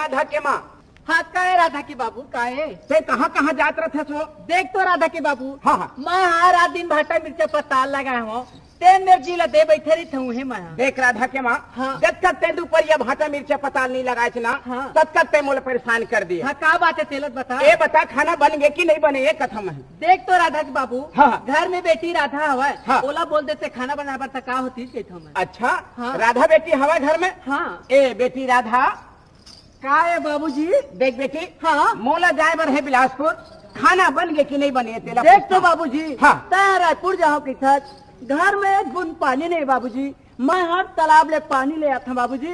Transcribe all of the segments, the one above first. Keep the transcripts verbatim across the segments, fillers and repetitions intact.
राधा के माँ। हाँ, का हे राधा के बाबू, का हे? तैं कहाँ कहाँ जात रथस वो? देख तो राधा के बाबू, हाँ, हाँ। मैं हर रात दिन भाटा मिर्चा पताल लगाए हँव, तैं मेर जी ला दे बइठे रहिथस उहें मैं। देख राधा के माँ, हाँ। जतका तैं दुपहरिया भाटा मिर्चा पताल नइ लगाएस ना, हाँ। ततका तैं मोला परेशान कर दिस। हाँ, का बात हे तेला बता। ए बता, खाना बन गे कि नइ बने, ए कथँव मैं। देख तो राधा के बाबू, हाँ, हाँ। घर में बेटी राधा हवय, हाँ। ओला बोल देते खाना बनाए बर, त का होतिस कहिथँव मैं। अच्छा, हाँ। राधा बेटी हवय घर में? हाँ। ए बेटी राधा, का हे बाबूजी? देख बेटी, हाँ। मोला जाए बर हे बिलासपुर, खाना बन गे कि नइ बने तेला देख तो पूछना। बाबूजी, हाँ। तैं रायपुर जाहूँ कहिथस, घर में एक बूंद पानी नइ बाबूजी, मैं हर तालाब ले पानी ले आथँव बाबूजी।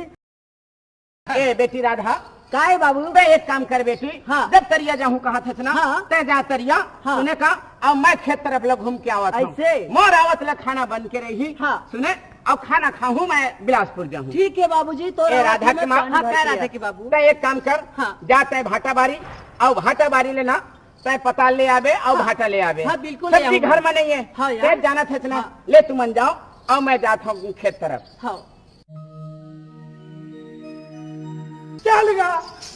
ए बेटी राधा, का हे बाबू? तैं एक काम कर बेटी, हाँ। जब तरिया जाहूँ कहत हस ना, हाँ। तैं जा तरिया, हाँ। सुने का, अउ मैं खेत तरफ ले घूम के आवत हँव। अइसे? मोर आवत ले खाना बन के रही। हाँ। सुने, अउ खाना खाहूँ मैं बिलासपुर जाहूँ। ठीक हे बाबूजी, तो ए राधा के माँ, हाँ, का राधा के बाबू? तैं एक काम कर, हाँ। जा तैं भाटा बारी, अउ भाटा बारी ले ना, तैं पताल ले आबे, अउ हाँ। भाटा ले आबे। हाँ, बिल्कुल ले सब्जी आऊँगा। घर में नइ हे। हाँ यार। तैं जानत हस ना, हाँ। ले तुमन जाव, अउ मैं जात हँव खेत तरफ। हाँ। चल गा,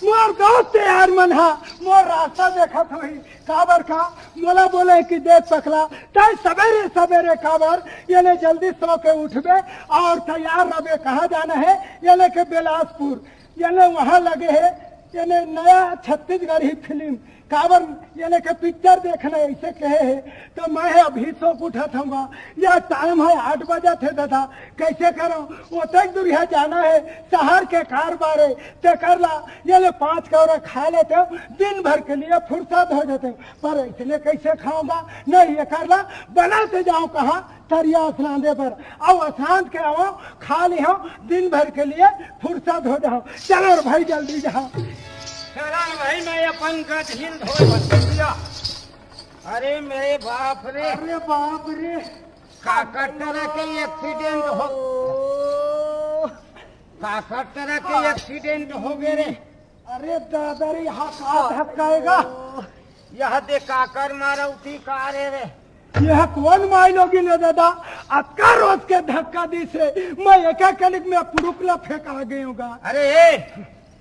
मोर दोस्त यार मन हा, मोर रास्ता देखत होही, काबर का, मोला बोले कि देख पकला, तैं सबेरे सबेरे काबर, एने जल्दी सो के उठबे अउ तैयार रहबे, कहाँ जाना हे, एने के बिलासपुर, एने वहाँ लगे हे, एने नया छत्तीसगढ़ी फिल्म, काबर एने के पिक्चर देखना हे, अइसे कहे हे, त मैं अभी सो के उठत हँव, या टाइम हे आठ बजत हे दादा, कइसे करँव? ओतेक दूरिहा जाना हे, सहर के कार बारे, तेकर ला एने पाँच कौरा खा लेतेंव, दिन भर के लिए फुरसत हो जातेंव, पर अइसने कइसे खाहूँ? नहीं, एकर ला बनाते जाहूँ कहाँ? तरिया असनांदे बर, अउ असनांद के आवँव, खा लेहूँ, दिन भर के लिए फुरसत हो जाहूँ। चलो रे भाई, जल्दी जाहूँ। चलो रे भाई, मैं अपन गजहिल धोए बर चल दिया। अरे मेरे बाप रे। अरे बाप रे। काकर टरक के एक्सीडेंट हो, काकर टरक के एक्सीडेंट हो गे रे। अरे दादा रे, यहाँ का धक्का हे गा? यह दे काकर मारउती कार हे रे। यह कोन माईलोगिन हे दादा? अतका रोज के धक्का दिस हे, मैं एका कनिक में पुड़ुकला फेंका गेंव गा। अरे ए,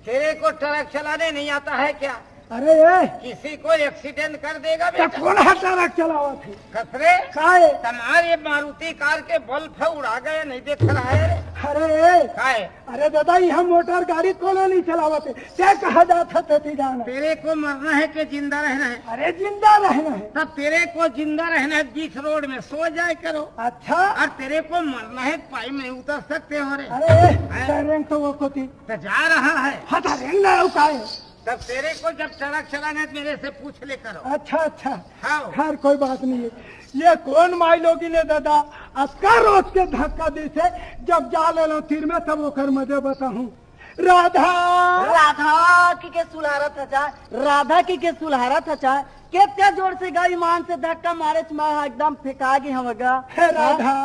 तेरे को ट्रक चलाने नहीं आता है क्या? अरे ए, किसी को एक्सीडेंट कर देगा त बेटा। कोन हा ट्रक चलावत हे? कस रे? काय? तुम्हारे मारुति कार के बल्ब उड़ा गया, नहीं देख रहा है रे? अरे ए, काय? अरे दादा, यहाँ मोटर गाड़ी कोनो नहीं चलावत हे, तैं कहाँ जात हस तेती जाना। तेरे को मरना है कि जिंदा रहना है? अरे जिंदा रहना है। तब तेरे को जिंदा रहना है, बीच रोड में सो जाए करो। अच्छा। और तेरे को मरना है, पाई में उतर सकते हो रे। अरे ए, हैं? तैं रेंग तो वो कोती। तो जा रहा है। हाँ, त रेंग ना, वो काय? तब तेरे को जब ट्रक चलाना है, मेरे से पूछ ले करो। अच्छा, अच्छा। हाँ। खैर, कोई बात नहीं हे। ये कोन माईलोगिन हे दादा, अतका रोज के धक्का दिस हे, जब जा लेना तीर में, तब ओकर मजा बताहूँ। राधा। राधा कहिके सुलहारत हस, राधा कहिके सुलहारत हस, केतना जोर से गा, ईमान से धक्का मारेस, मैं एकदम फेंका गे हँव गा। हे राधा,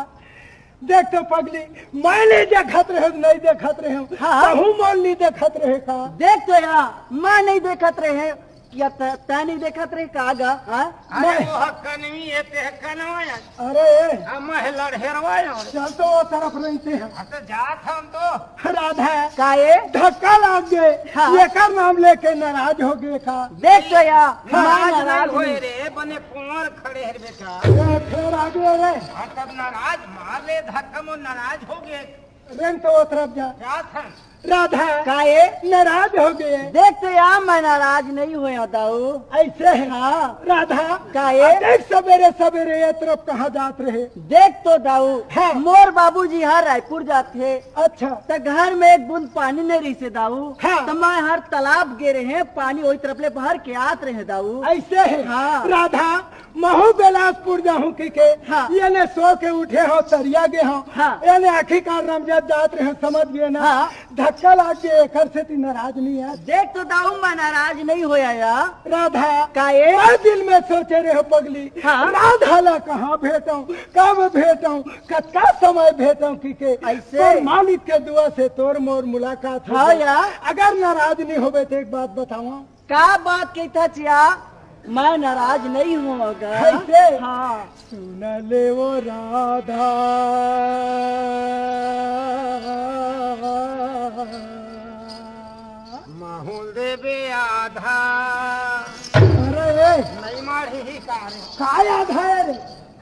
देख तो पगली, मैं नइ देखत रहेंव, नइ देखत रहेंव, हाँ। तहूँ मोला नइ देखत रहे का? देख तो या, मैं नइ देखत रहेंव, या त-, तैं नइ देखत रहे का गा, हाँ? अरे मैं वो हक्का नहीं, ये ते हक्का ना आया। अरे ए। अब मैं लड़हेरवा आया। चल तो वो तरफ रहिते हैं। हाँ, तो जात हँव तो। राधा। काय? धक्का लाग गे। हाँ। एकर नाम लेके नाराज हो गे का? देख तो या, हाँ। मैं नाराज नाराज नहीं होए नहीं। रे, बने कुंवर खड़े हे बेटा। ए, फेर आ गे रे। हाँ, तब नाराज मार ले धक्का, मोर नाराज हो गे। रेंग तो वो तरफ जा। जात हँव। राधा। काय? नाराज हो गे। देख तो या, मैं नाराज नहीं होय हँव दाऊ। अइसे हे? हाँ। राधा। काय? अतेक सबेरे सबेरे ये तरफ कहाँ जात रहे? देख तो दाऊ, हाँ। मोर बाबूजी ह रायपुर जात हे। अच्छा। त घर में एक बूंद पानी नइ रहिसे दाऊ। हाँ। त मैं हर तालाब गे रहें, पानी ओही तरफ ले भर के आत रहें दाऊ। अइसे हे? हाँ। राधा, महूँ बिलासपुर जाहूँ कहिके, हाँ। एने सो के उठे हँव, तरिया गे हँव। हाँ। एने आखिरकार रमजात जात रहें, समझ गे ना? हाँ। धक्का लाग गे, एकर सेती नाराज नइ हे। देख तो दाऊ, मैं नाराज नइ होय हँव। राधा, काय? मैं दिल में सोचे रहेंव पगली, हाँ। राधा ला कहाँ भेटँव, कब भेटँव, कतका समय भेटँव कहिके। अइसे? तोर मालिक के दुआ से तोर मोर मुलाकात हो हाँ गे। या। अगर नाराज नइ होबे त एक बात बतावँव। का बात कहिथस या? मैं नाराज नइ होवँव गा। कइसे? हाँ। सुन ले वो राधा। महूँ काय आधा हे रे?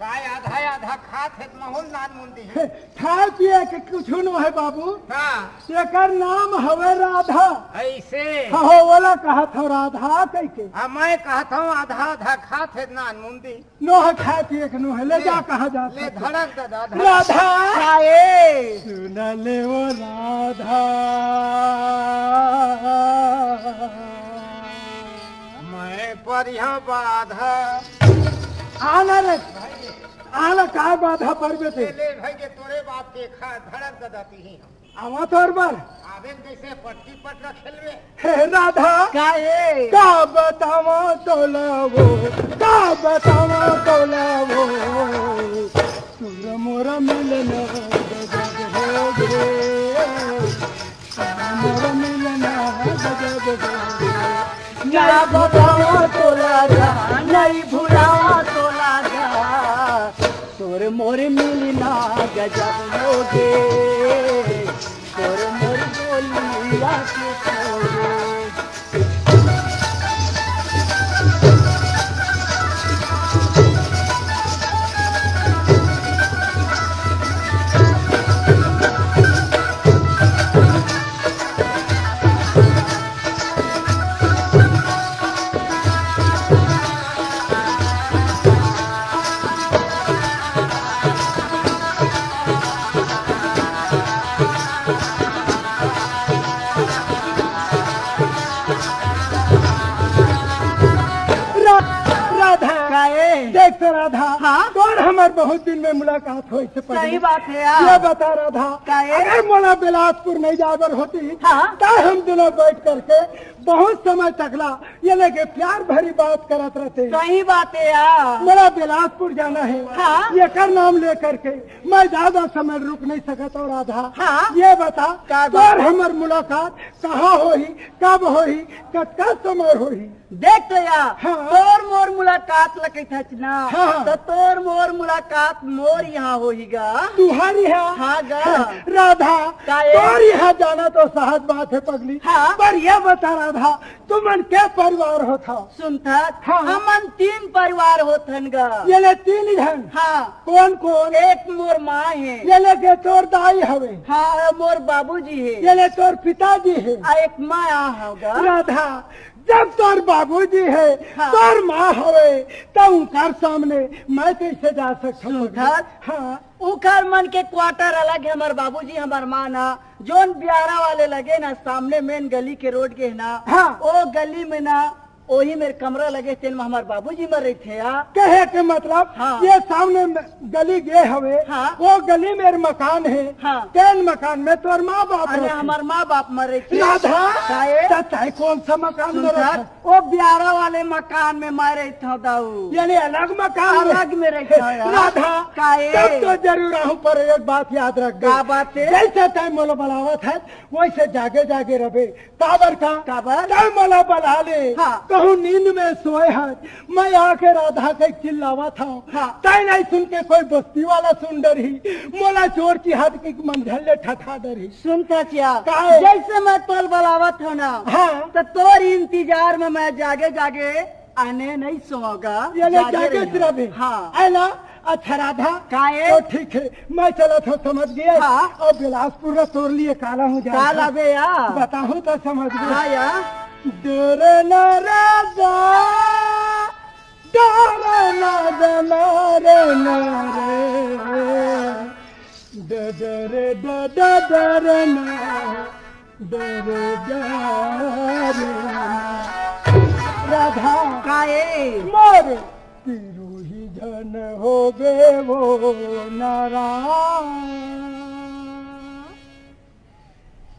काय आधा, आधा खात हे त महूं ल नानमुन दिही। खाए पिए के कुछु नो हे बाबू। हाँ। एकर नाम हवे राधा। अइसे? हाँ, हो, ओला कहत हंव राधा कहिके। हाँ, मैं कहत हंव आधा आधा खात हे त नानमुन दिही। नो हे खाए पिए के नो हे, ले ले, जा कहाँ जात ले हस। धड़क ददा, धड़क। राधा। काए? सुन ले वो राधा। मैं परिहा बाधा। आना रे, आना, काय बाधा परबे ते? ले, ले भाई, ये तोरे बाप के खा, धड़क ददा तिही हम। आवा तोर बर। आवे कइसे पटकी पट रखेल रे? हे राधा। काए? का बतावा तोला वो, का बतावा तोला वो, तोर मोर मिलना गजब हो गे। मोर मिलना गजब हो गे। ना भुलावा तोला गा, नहीं भुलावा तोला गा। तोर मोर मिलना गजब हो गे। तोर मोर बोलिया के तोरे। रा-, राधा। काए? देख तो राधा, हाँ? तोर हमर बहुत दिन में मुलाकात होइस हे पगली। सही बात हे यार। ये बता राधा, काए? अगर मोला बिलासपुर नहीं जाए बर होतिस, हाँ? त हम दूनों बैठ करके बहुत समय तक ला ये लगे प्यार भरी बात करत रहते। सही बात हे यार। मोला बिलासपुर जाना हे। हाँ। एकर नाम लेकर के मैं ज्यादा समय रुक नहीं सकत हंव राधा। हाँ। ये बता, का बात? तोर हमर मुलाकात कहाँ होही, कब होही, कतका समय होही? देख तो यार, हाँ। तोर मोर मुलाकात ल कहिथस ना, हाँ। त तोर मोर मुलाकात मोर इहाँ होही गा। तुंहर इहाँ? हाँ गा। राधा, काए? तोर इहाँ जाना तो सहज बात हे पगली। हाँ। पर ये बता राधा, तुमन के परिवार होथव? सुनथस? हाँ। हमन तीन परिवार होथन गा। ये ले तीन झन? हाँ। कोन कोन? एक मोर माँ हे। ये ले के तोर दाई हवे। हाँ, मोर बाबूजी हे। ये ले तोर पिताजी हे। आ एक मैं हंव गा। राधा, जब तोर बाबूजी हे, हाँ। तोर माँ हवे, त उंकर सामने मैं कइसे जा सकथंव? सुनथस? हाँ। उंकर मन के quarter अलग हे, हमर बाबूजी, हमर माँ ना, जोन बियारा वाले लगे ना, सामने main गली के road गे हे ना, हाँ। ओ गली में ना, ओही मेर कमरा लगे, तेन में हमर बाबूजी मर रहिथे या। कहे के मतलब, हाँ। ये सामने में गली गे हवे, हाँ। ओ गली मेर मकान हे, हाँ। तेन मकान में तोर माँ बाप अरे, रहिथे। हमर माँ बाप मर रहिथे। राधा, काए? त तैं कोन सा मकान में सुनथस? रहिथस? ओ बियारा वाले मकान में मैं रहिथंव दाऊ। यानी अलग मकान में? अलग में रहिथंव यार। राधा, काए? तब तो जरूर आहूं, पर एक बात याद रखबे। का बात हे? जइसे तैं मोला बलावत हस, वइसे जागे जागे रहबे। काबर का? काबर? तैं मोला बला ले। हाँ। कहूँ नींद में सोए हस, मैं आके राधा कहिके चिल्लावत हंव। हाँ। तैं नहीं सुन के कोई बस्ती वाला सुन डरही, मोला चोर चिहार के मंझन ले ठठा डरही। सुनथस या, काए? जइसे मैं तोला बलावत हंव ना, हाँ। त तोर इंतजार में मैं जागे जागे आने नहीं सोवंव गा, ये ले जागे जागे रहिहूँ। सिर्फ। हाँ। आए ना? अच्छा राधा, काए? तो ठीक हे, मैं चलत हंव, समझ गे। हाँ। अउ बिलासपुर ला तोर लिए का लाहूँ जा। का लाबे या? बताहूँ त समझबे। हाँ या। डर ना राधा, डर ना, डर ना रे, डर, डर, डर, डर ना। डर, डर। राधा। काए? मोर पिरोही झन होबे वो नाराज।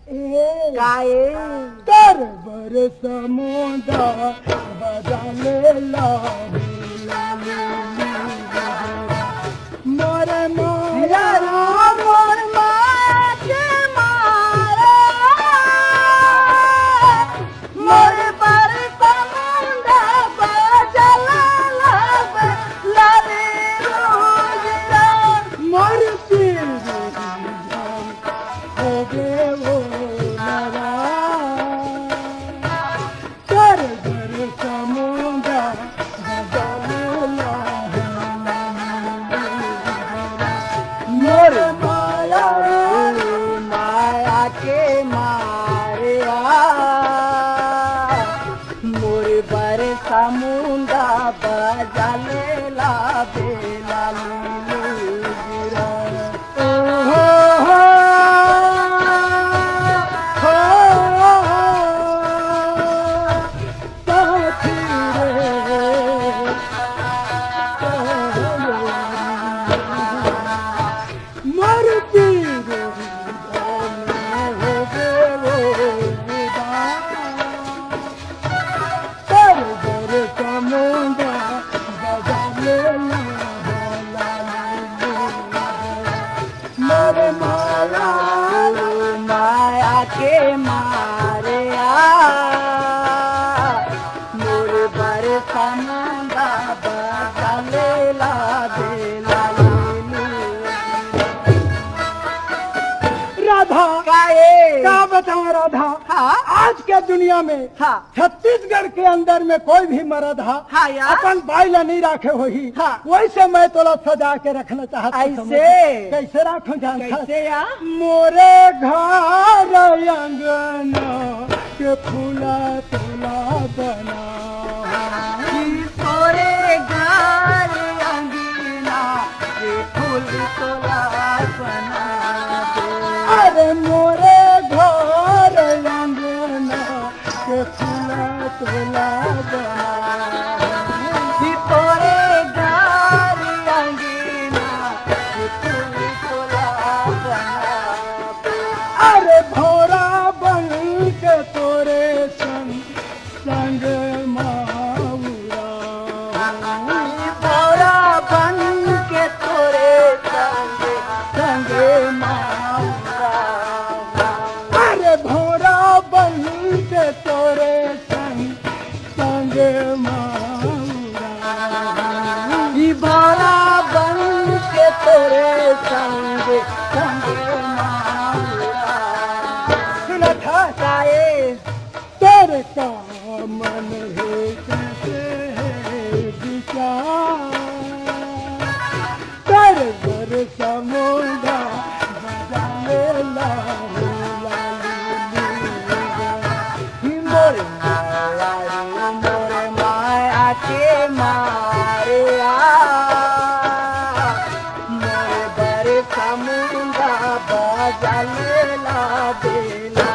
ए। काए? तोर बर समुंदा बदले लाली, लाली। मोर माया, मोर माया के मारे, मोर बर समुंदा बदले लाली, लाली रोज का। मोर पिरोही झन होबे वो नाराज। कर कर समुंदा बदल लाही। माया रे माया के मारे आ, मोर बर समुंदा बजा ले ला बेला लूलू गिरा। ओ हो हो, हो हो हो, साथी रे। मरती गोरी होवे वो। मोर माया रे माया के मारे आ, मोर बर समुंदा बजा ले ला बेला लूलू। राधा, काहे? का बताऊं राधा? हाँ? आज के दुनिया में हाँ। छत्तीसगढ़ के अंदर में कोई भी मर्द हा, हाँ यार। अपन बाई ला नहीं राखे होही, हाँ। वैसे मैं तोला सजा के रखना चाहत हूँ। ऐसे? समझ? कैसे राखूं जानत हस? कैसे यार? मोरे घर अंगना के फूला तोला बना। कि तोरे घर अंगना के फूल तोला बना दे। अरे मोरे घर अंगना के फूला तोला बना। कि तोरे घर अंगना के फूल तोला बना। अरे भौरा बन के तोरे संग, संग माउरा। भौरा बन के तोरे संग, संग माउरा। अरे भौरा बन के तोरे संग, संग माउरा। ई भौरा बन के तोरे संग, संग माउरा। सुनत हस? काहे? तोर का मन हे, कैसे हे विचार? तोर बर समुंदा बजा ले ला हो लाली। मोर माया रे, मोर माया के मारे आ, मोर बर समुंदा बजा ले ला बेला।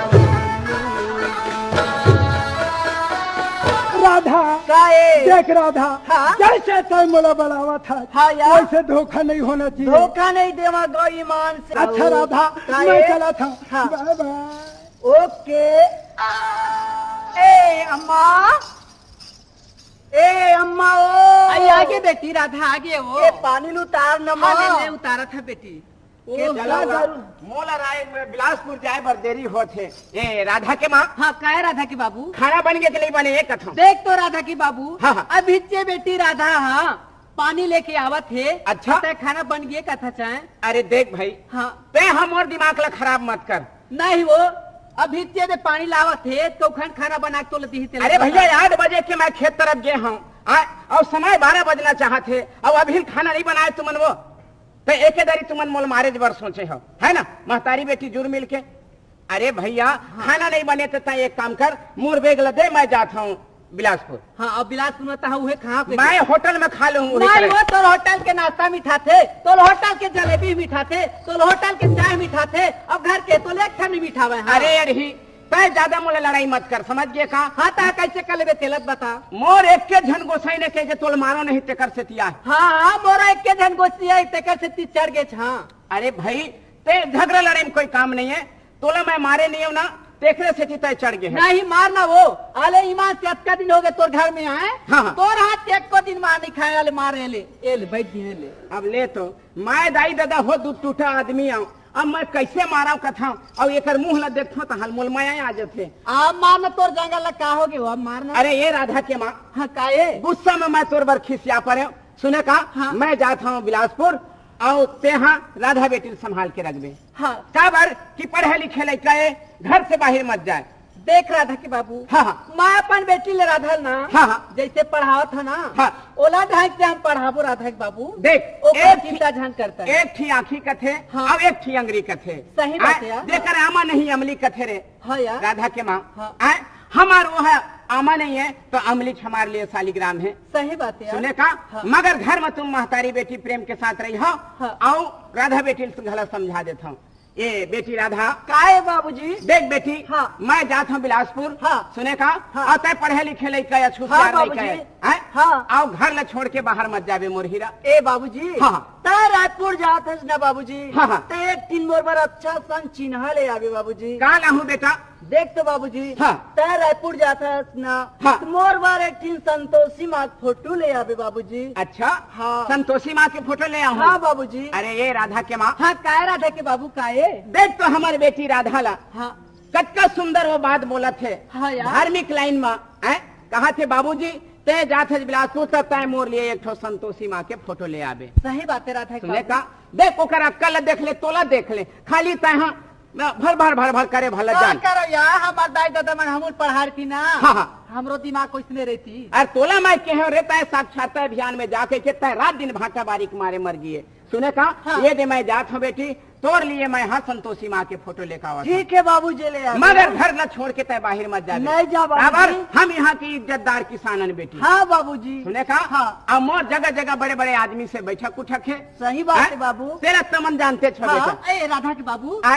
राधा, काहे? देख राधा, हाँ? जैसे तैं मोला बलावत हस, हाँ यार। वैसे धोखा नहीं होना चाहिए। धोखा नहीं देवा गो ईमान से। अच्छा राधा, काहे? मैं चलत हूँ। हाँ। बाय बाय। ओके। ए अम्मा, ए अम्मा ओ। आई आगे बेटी, राधा आगे ओ। ए पानी ल उतार न माँ। हाँ, ले, ले, उतारत हे बेटी। ओ, के चला चला हुआ। जरूर। मोला राय में बिलासपुर जाए बर देरी होत हे। ए राधा के माँ। हाँ, काय राधा के बाबू? खाना बन गे कि नहीं बने, ये कथम। देख तो राधा के बाबू, हाँ, हाँ। अभिच्चे बेटी राधा, हाँ, पानी लेके आवत हे। अच्छा। तैं खाना बन गे कथा चाहे? अरे देख भाई, हाँ। तैं हमर दिमाग ला खराब मत कर। नहीं वो, अभिच्चे दे पानी लावत हे, तो खन खाना बना के तोला दिही तेला अरे बता। भैया, आठ बजे के मैं खेत तरफ गे हूँ, आ, और समय बारह बजना चाहत हे, और अभी खाना नहीं बनाए तुमन वो, तो एके दारी तुमन मोल मारे बर सोचे हो, है ना? महतारी बेटी जुर मिल के। अरे भैया, हाँ। खाना नहीं बने तो तैं एक काम कर, मोर बैग ला दे, मैं जात हूँ बिलासपुर। हाँ, अब बिलासपुर में तहाँ उहे कहाँ पे? मैं होटल में खा लूँ, उहे नहीं, करे। वो तोर होटल के नाश्ता मिठाथे, तोर होटल के जलेबी मिठाथे, तोर होटल के चाय मिठाथे, अब घर के तोर एक ठन नहीं मिठावे, हाँ। अरे अरही, तैं ज्यादा मोला लड़ाई मत कर, समझ गे का? हाँ, तैं कैसे कर लेबे, तेला त बता। मोर एक के झन गोसाई ने कहे जे तोल मारो नहीं, तेकर सेती आए। हाँ, हाँ, मोरा एक के झन गोसाई है, तेकर सेती चढ़ गे, हाँ। अरे भाई, तैं झगड़ा लड़ाई में कोई काम नहीं है, तोला मैं मारे नहीं हूँ ना, तेकरे सेती तैं चढ़ गे है। नहीं, मार ना वो। आले ईमान से अतका दिन हो गए तोर घर में आए। हाँ, हाँ। तोर हाथ से एको दिन मार नहीं खाए, आले मार, ए ले, ए ले, बैठ गए, ए ले। अब ले तो, मैं दाई ददा हो दू टूटा आदमी आऊं, अब मैं कैसे मारा कथाऊं, और एकर मुंह ला देखथो तो हल मोल माया आ जाथे। अब मार ना, तोर जंगल ला का हो गए, अब मार ना। अरे ये राधा के माँ, हाँ, का ये? गुस्सा में मैं तोर बर खिसिया परे, सुने का? हाँ। मैं जात हूँ बिलासपुर, और तेहा राधा बेटी ल संभाल के रखबे। हाँ। काबर कि पढ़े लिखे लइका ए, घर से बाहर मत जाए। देख राधा के बाबू, हाँ, हाँ। मैं अपन बेटी ले राधा ना, हाँ, हाँ। जैसे पढ़ावत हँव ना, हाँ। ओला ढंग से हम पढ़ाबो राधा के बाबू। देख, ओकर एक चिंता झन करता। एक ठी आँखी कथे, हाँ। अब एक ठी अंगरी कथे। सही बात आय, है। जेकर आमा नहीं अमली कथे रे। हाँ यार। राधा के माँ, हाँ। आय, हमार वो है, आमा नहीं है, तो अमली हमारे लिए सालिग्राम है। सही बात है यार। सुने का? हाँ। मगर घर में तुम महतारी बेटी प्रेम के साथ रही हो, हाँ। अउ राधा बेटी ल घला समझा देत हँव। ए बेटी राधा। काय बाबूजी? देख बेटी, हाँ। मैं जात हँव बिलासपुर, हाँ। सुने का? हाँ। अउ तैं पढ़े लिखे लइका अस, हाँ, हुसियार लइका बाबूजी। अस, हैं? हाँ। अउ घर ल छोड़ के बाहर मत जाबे मोर हीरा। ए बाबूजी, हाँ, हाँ। तैं रायपुर जात हस ना बाबूजी, हाँ, हाँ। तैं एक ठिन मोर बर अच्छा सन चिन्हा ले आबे बाबूजी। का लाहूँ बेटा? देख तो बाबूजी, हाँ। तैं रायपुर जात हस ना, हाँ। त मोर बर एक ठिन संतोषी माँ के फोटो ले आबे बाबूजी। अच्छा, हाँ। संतोषी माँ के फोटो ले आहूँ? हाँ बाबूजी। अरे ए राधा के माँ। हाँ, काय राधा के बाबू, काय? देख तो हमर बेटी राधा ला। हाँ। कतका सुंदर वो बात बोलत हे। हाँ यार। धार्मिक लाइन में, हैं? कहत हे बाबूजी, तैं जात हस बिलासपुर, त तैं मोर लिए एक ठो संतोषी माँ के फोटो ले आबे। सही बात है राधा के बाबू। सुने का? देख ओकर अक्कल ला देख ले, तोला देख ले, खाली तैं हा भर भर भर भर करे भला का जान। करो यार, हमार दाई ददा मन हमन पढ़ारतिन ना। हाँ, हाँ। हमरो दिमाग ओइसने रहितिस। अरे तोला मैं कहेंव रे, तैं साक्षरता अभियान में जाके के तैं रात दिन भाटा बारी के मारे मर गिहे। सुने का? हाँ। ए दे मैं जात हँव बेटी, तोर लिए मैं हा संतोषी माँ के फोटो लेके आवत हँव। ठीक है बाबूजी, ले आ। मगर घर ला छोड़ के तैं बाहर मत जाबे। नहीं जा बाबूजी। काबर? हम यहाँ के इज्जतदार किसान हन बेटी। हाँ बाबूजी। सुने का? हाँ। अउ मोर जगह जगह बड़े बड़े आदमी से बैठक उठक हे। सही बात है बाबू। तेला तमन जानते छो हाँ। बेटा। ए राधा के बाबू, आ?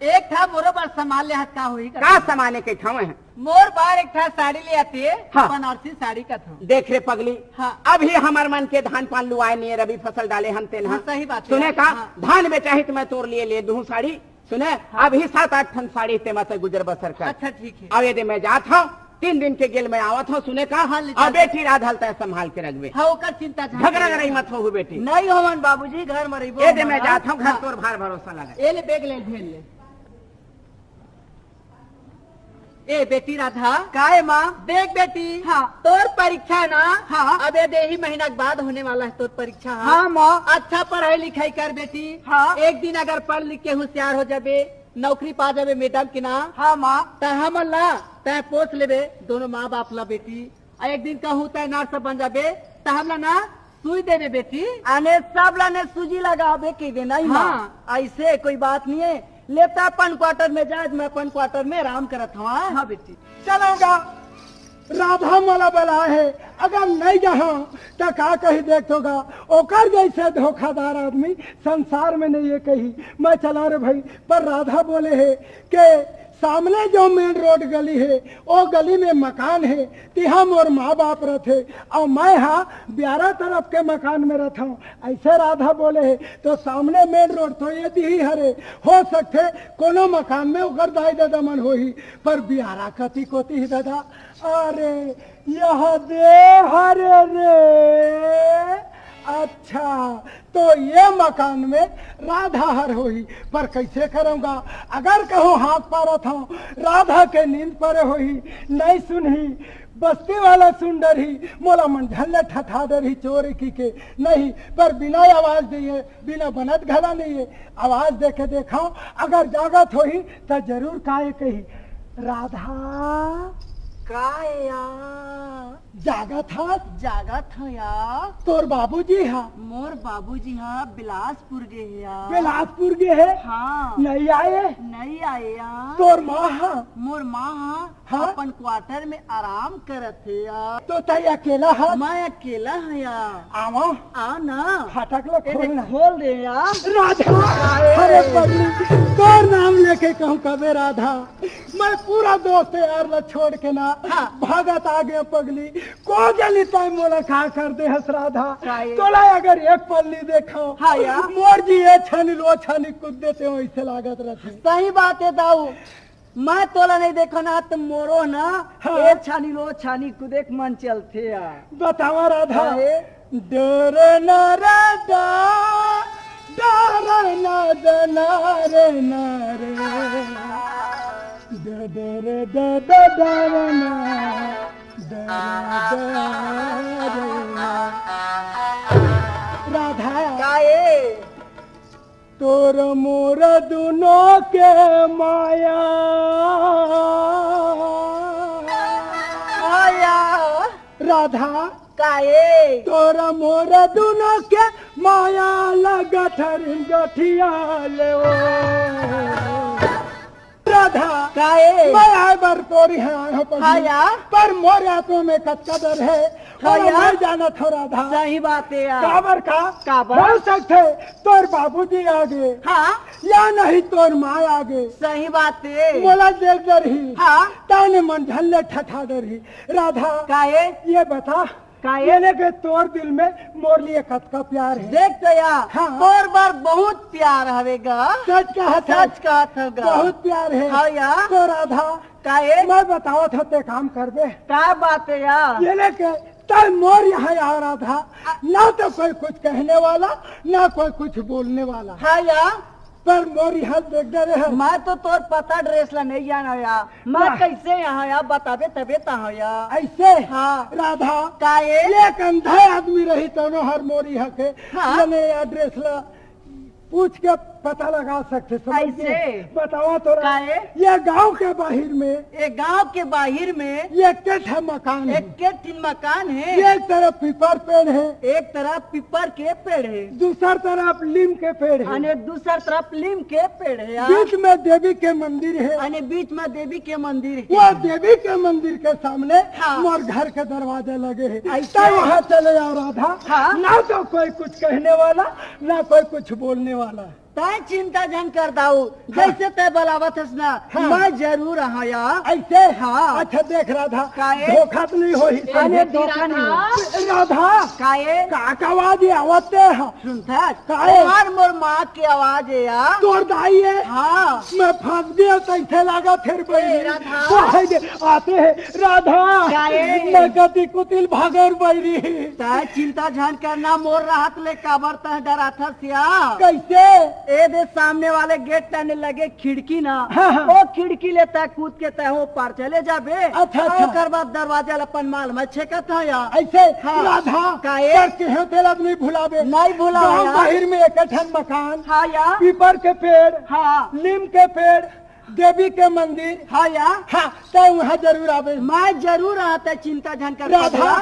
एक ठा मोरो बर सामान ले आत का होही का? का सामान हे, कइठा में हे? मोर बर एक ठा साड़ी ले आते, हाँ। बनारसी साड़ी कथँव। देख रे पगली, हाँ। अभी हमर मन के धान पान लुआए नहीं हे, रबी फसल डाले हन तेन हा। हाँ, सही बात है। सुने का? हाँ। धान बेचाही त मैं तोर लिए ले दूँ साड़ी। सुने, हाँ। अभी सात आठ ठन साड़ी ते में से गुजर बसर कर। अच्छा, ठीक है। अउ ए दे मैं जात हँव, तीन दिन के गेल मैं आवत हँव, सुने का? हाँ, ले अउ जा। बेटी राधा ल तैं संभाल के रखबे। हाँ, ओकर चिंता झन झगड़ा करे। लड़ाई मत होहू बेटी। नहीं होवन बाबूजी, घर में रहिबो ए दे हम मैं ना। जात हँव, घर हाँ। तोर भार भरोसा लगा। ए ले बैग ले, झेल ले। ए बेटी राधा। काय माँ? देख बेटी, हाँ। तोर परीक्षा ना, हाँ। अब ए दे ही महीना के बाद होने वाला है तोर परीक्षा, हाँ। हाँ माँ। अच्छा पढ़ाई लिखाई कर बेटी। हाँ। एक दिन अगर पढ़ लिख के हुसियार हो जाबे, नौकरी पा जाबे मैडम के ना। हाँ माँ। त हमन ला तैं पोस लेबे, दोनों माँ बाप ला बेटी। अउ एक दिन कहूँ तैं नर्स बन जाबे, त हमला ना सुई देबे बेटी। आने सब ला ने सूजी लगाबे कहिबे, नहीं माँ? हाँ। अइसे कोई बात नहीं है। ले त अपन क्वार्टर में जा, मैं अपन क्वार्टर में आराम करत हँव। हाँ बेटी। चलँव गा, राधा मोला बलाए हे, अगर नहीं जाहूँ त का कही देख तो गा, ओकर जइसे धोखादार आदमी संसार में नहीं हे कही। मैं चलँव रे भाई, पर राधा बोले हे के सामने जो मेन रोड गली हे, ओ गली में मकान हे, तिहाँ मोर माँ बाप रथे, अउ मैं हा ब्यारा तरफ के मकान में रथँव। अइसे राधा बोले हे, तो सामने मेन रोड तो ए दे ही हरे, हो सकथे कोनो मकान में ओकर दाई ददा मन होही, पर ब्यारा कती कोती ही ददा। अरे, यह दे हरे रे। अच्छा, तो ए मकान में राधा हर होही, पर कइसे करँव गा? अगर कहूँ हाथ पारत हँव, राधा के नींद परे होही, नहीं सुनही, बस्ती वाला सुन डरही, मोला मन झल्ले ठठा डरही चोर कहिके, नहीं, पर बिना आवाज दिए, बिना बनत घला नहीं हे, आवाज देके देखँव, अगर जागत होही, त जरूर काय कही, "राधा।" काय या? जागत हस? जागत हँव या। तोर बाबूजी हा? मोर बाबूजी हा बिलासपुर गे हे या। बिलासपुर गे हे? हाँ। नहीं आए? नहीं आए या। तोर माँ हा? मोर माँ हा हाँ? अपन क्वार्टर में आराम करत हे या। तो तैं अकेला हस? मैं अकेला हँव या। आवा। आ ना। फाटक ला ए खोल दे, ना। खोल दे या। राधा, अरे। अरे पगली, तोर नाम लेके कहूँ कबे राधा, मैं पूरा दोस्त यार ला छोड़ के ना हाँ। भागत आ गेंव पगली। को जनी तैं मोला का कर दे हस राधा। का ये? तोला अगर एक पल नहीं देखँव, हाँ या। मोर जी ए छानी ल ओ छानी कूद देथे, वइसे लागत रथे। सही बात हे दाऊ, मैं तोला नहीं देखँव ना, त मोरो ना, हाँ। ए छानी ल ओ छानी कूदे के मन चलथे यार। बतावा राधा। काहे? डरे ना रे डा, डरे ना द ना रे ना रे। डरे रे डा डा डरे ना, डरे डरे ना। राधा। काहे? तोर मोर दुनों के माया। राधा, काए? तोरा मोरा दुनो के माया लगत हरिन गठिया ले ओ। राधा, काए? मैं आए बर तोर इहाँ आए हँव पगली। हाँ या। पर मोर आत्मा में कतका डर हे। हाँ या। मैं जानत हँव राधा। सही बात हे यार। काबर का? काबर? हो सकथे तोर बाबूजी आगे। हाँ। या नहीं तोर माँ आगे। सही बात हे। मोला देख डरही। हाँ। तैं मन झन ले ठठा डरही। राधा, काए? ये बता, काए? ये ले के तोर दिल में मोर लिए कतका प्यार हे। देख तो या, हाँ। तोर बर बहुत प्यार हवे गा। सच कहत हँव। सच कहत हँव गा। बहुत प्यार हे। हाँ या। तो राधा, काए? मैं बतावत हँव, तैं काम करबे। का बात हे या? ये ले के तैं मोर इहाँ आ राधा, ना तो कोई कुछ कहने वाला, ना कोई कुछ बोलने वाला। हाँ या। पर मोर इहाँ देख डरे हे। मैं तो तोर पता address ला नहीं जानँव या। मैं वाह। कैसे इहाँ या बताबे तबे त हँव या। ऐसे? हाँ। राधा, काए? एक अंधा आदमी रही तोनो हर मोर इहाँ के, हाँ। याने address ला पूछ के पता लगा सकथे, समझ ऐसे? गए? बतावा तो रा-, काए? ये गाँव के बाहिर में, ये गाँव के बाहिर में एक ठे मकान हे। एक ठिन मकान हे। एक तरफ पीपर पेड़ हे। एक तरफ पीपर के पेड़ हे। दूसर तरफ लीम के पेड़ हे। अने दूसर तरफ लीम के पेड़ हे, हाँ। बीच में देवी के मंदिर हे। अने बीच में देवी के मंदिर हे। वो देवी के मंदिर के सामने हाँ। मोर घर के दरवाजा लगे हे। ऐसे? तैं वहाँ चले जाओ राधा। हाँ। ना तो कोई कुछ कहने वाला, ना कोई कुछ बोलने वाला। तैं चिंता झन कर दाऊ, हाँ। जैसे तैं बलावत हस ना, हाँ। मैं जरूर आहा या। ऐसे? हाँ। अच्छा देख राधा, काए? धोखा तो नहीं होही। अरे अरे धोखा नहीं हो। राधा, काए? का, का आवाज ये आवत हे? सुनथस? काए? तोर मोर माँ के आवाज हे या। तोर दाई हे? हाँ। मैं फंस गया, तो इसे लगा फिर ए, बहिनी। राधा। वो है दे, आते हैं, राधा। काए? मैं कति कुतिल भागर बैरी। तैं चिंता झन करना, मोर रहत ले काबर तैं डराथस या? कैसे? ए दे सामने वाले गेट तने लगे खिड़की ना, हाँ, हाँ। वो खिड़की ले तैं कूद के तैं हो पार चले जाबे। अच्छा, अच्छा। ओकर बाद दरवाजा ल अपन माल में छेकत हँव या। ऐसे हाँ। राधा, काए? कर के हो तेला नहीं भुलाबे। नहीं भुलाबे गाँव यार। बाहिर में एक ठन मकान, हाँ या। पीपर के पेड़, हाँ। नीम के पेड़, देवी के मंदिर। हाँ या। हाँ, तैं वहाँ जरूर आबे। मैं जरूर आहा, तैं चिंता झन कर राधा, पगला।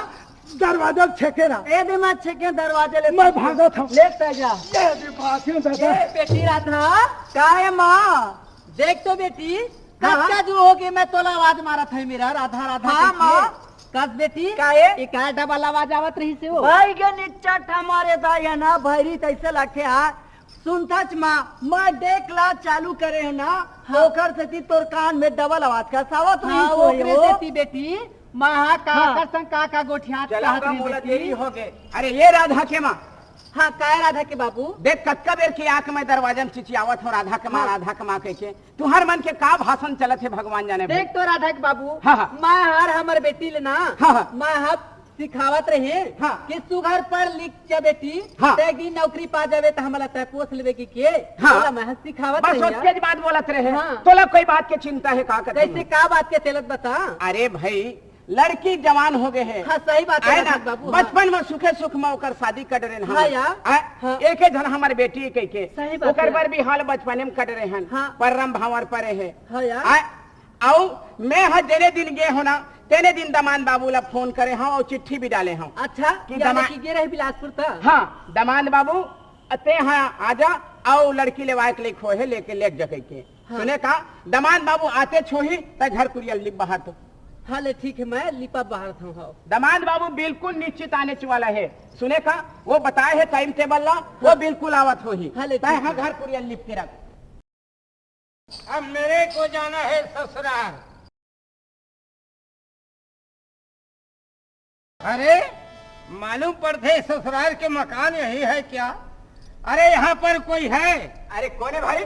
दरवाजा छेके रहा। ए दे मैं छेके दरवाजा ले। मैं भागत हँव। ले तैं जा। ये भी भाग्य दादा। ए बेटी राधा, का हे माँ? देख तो बेटी, हाँ। कतका जो हो गए, मैं तोला आवाज मारत हँव मेरा, राधा, राधा हाँ, कहिके। माँ। कस बेटी? का हे? ये का डबल आवाज आवत रहिसे वो? भाई के निच्चट हमारे दाई हे ना, भैरी तैसे लखे हा। सुनथस माँ, मैं डेक ला चालू करे हँव ना, हाँ। ओकर सेती तोर कान में डबल आवाज कस आवत हाँ, रहिस होही ओकरे हो। सेती बेटी, माँ हा का हाँ। कर संग का का गोठियात चला कहत का रहिस मोला बेटी। देरी हो गए। अरे ये राधा के माँ। हाँ, काय राधा के बाबू? देख, कतका बेर के आके मैं दरवाजा में चिचियावत हँव, राधा के माँ, हाँ। राधा के माँ कहिके। तुँहर मन के का भाषण चलत हे, भगवान जाने देख भाई। तो राधा के बाबू, हाँ, हाँ। मैं हर हमर बेटी ले ना, हाँ, हाँ। मैं हर सिखावत रहे हाँ। कि सुघर पढ़ लिख जा बेटी, हाँ। त एक दिन नौकरी पा जाबे त हमला तैं पोस लेबे कहिके, हाँ। तोला मैं सिखावत बस रहे ओतकेच बात बोलत रहे। हाँ। तोला कोई बात के चिंता हे का कथे? कैसे का बात के तेला बता? अरे भाई, लड़की जवान हो गए हे। हाँ, सही बात हे आय ना? राधा बाबू, हाँ। बचपन में सुखे सुख में ओकर शादी कर रहे हन हाँ हमन। यार। आय? हाँ। एके झन हमर बेटी कहिके। सही बात ओकर हे। बर भी हाल बचपने में कर रहे हन। हाँ। परम भांवर परे हे। हाँ यार। आय? अउ मैं ह जेने दिन गे हँव ना, तेने दिन दमांद बाबू ला फोन करे हँव अउ चिट्ठी भी डाले हँव। अच्छा, कि यानी दमा- कि गे रहे बिलासपुर त? हाँ, दमांद बाबू, तैं हा आजा, अउ लड़की लेवाय के लेक होहे, लेके लेग जा कहिके। हाँ। सुने का, दमांद बाबू आतेच होही, तैं घर कुरिया लिप बहार तो। हाँ ले ठीक हे, मैं लिपा बहारत हँव, हाँ। दमांद बाबू बिल्कुल निश्चित आनेच वाला हे। सुने का, वो बताए हे time table ला, वो हाँ। बिल्कुल आवत होही। हाँ ले तैं ठीक हा हे। घर कुरिया लिप के रख। अब मेरे को जाना है ससुराल। अरे, मालूम पड़थे ससुराल के मकान यही है क्या? अरे, यहाँ पर कोई है? अरे, कोन हे भाई?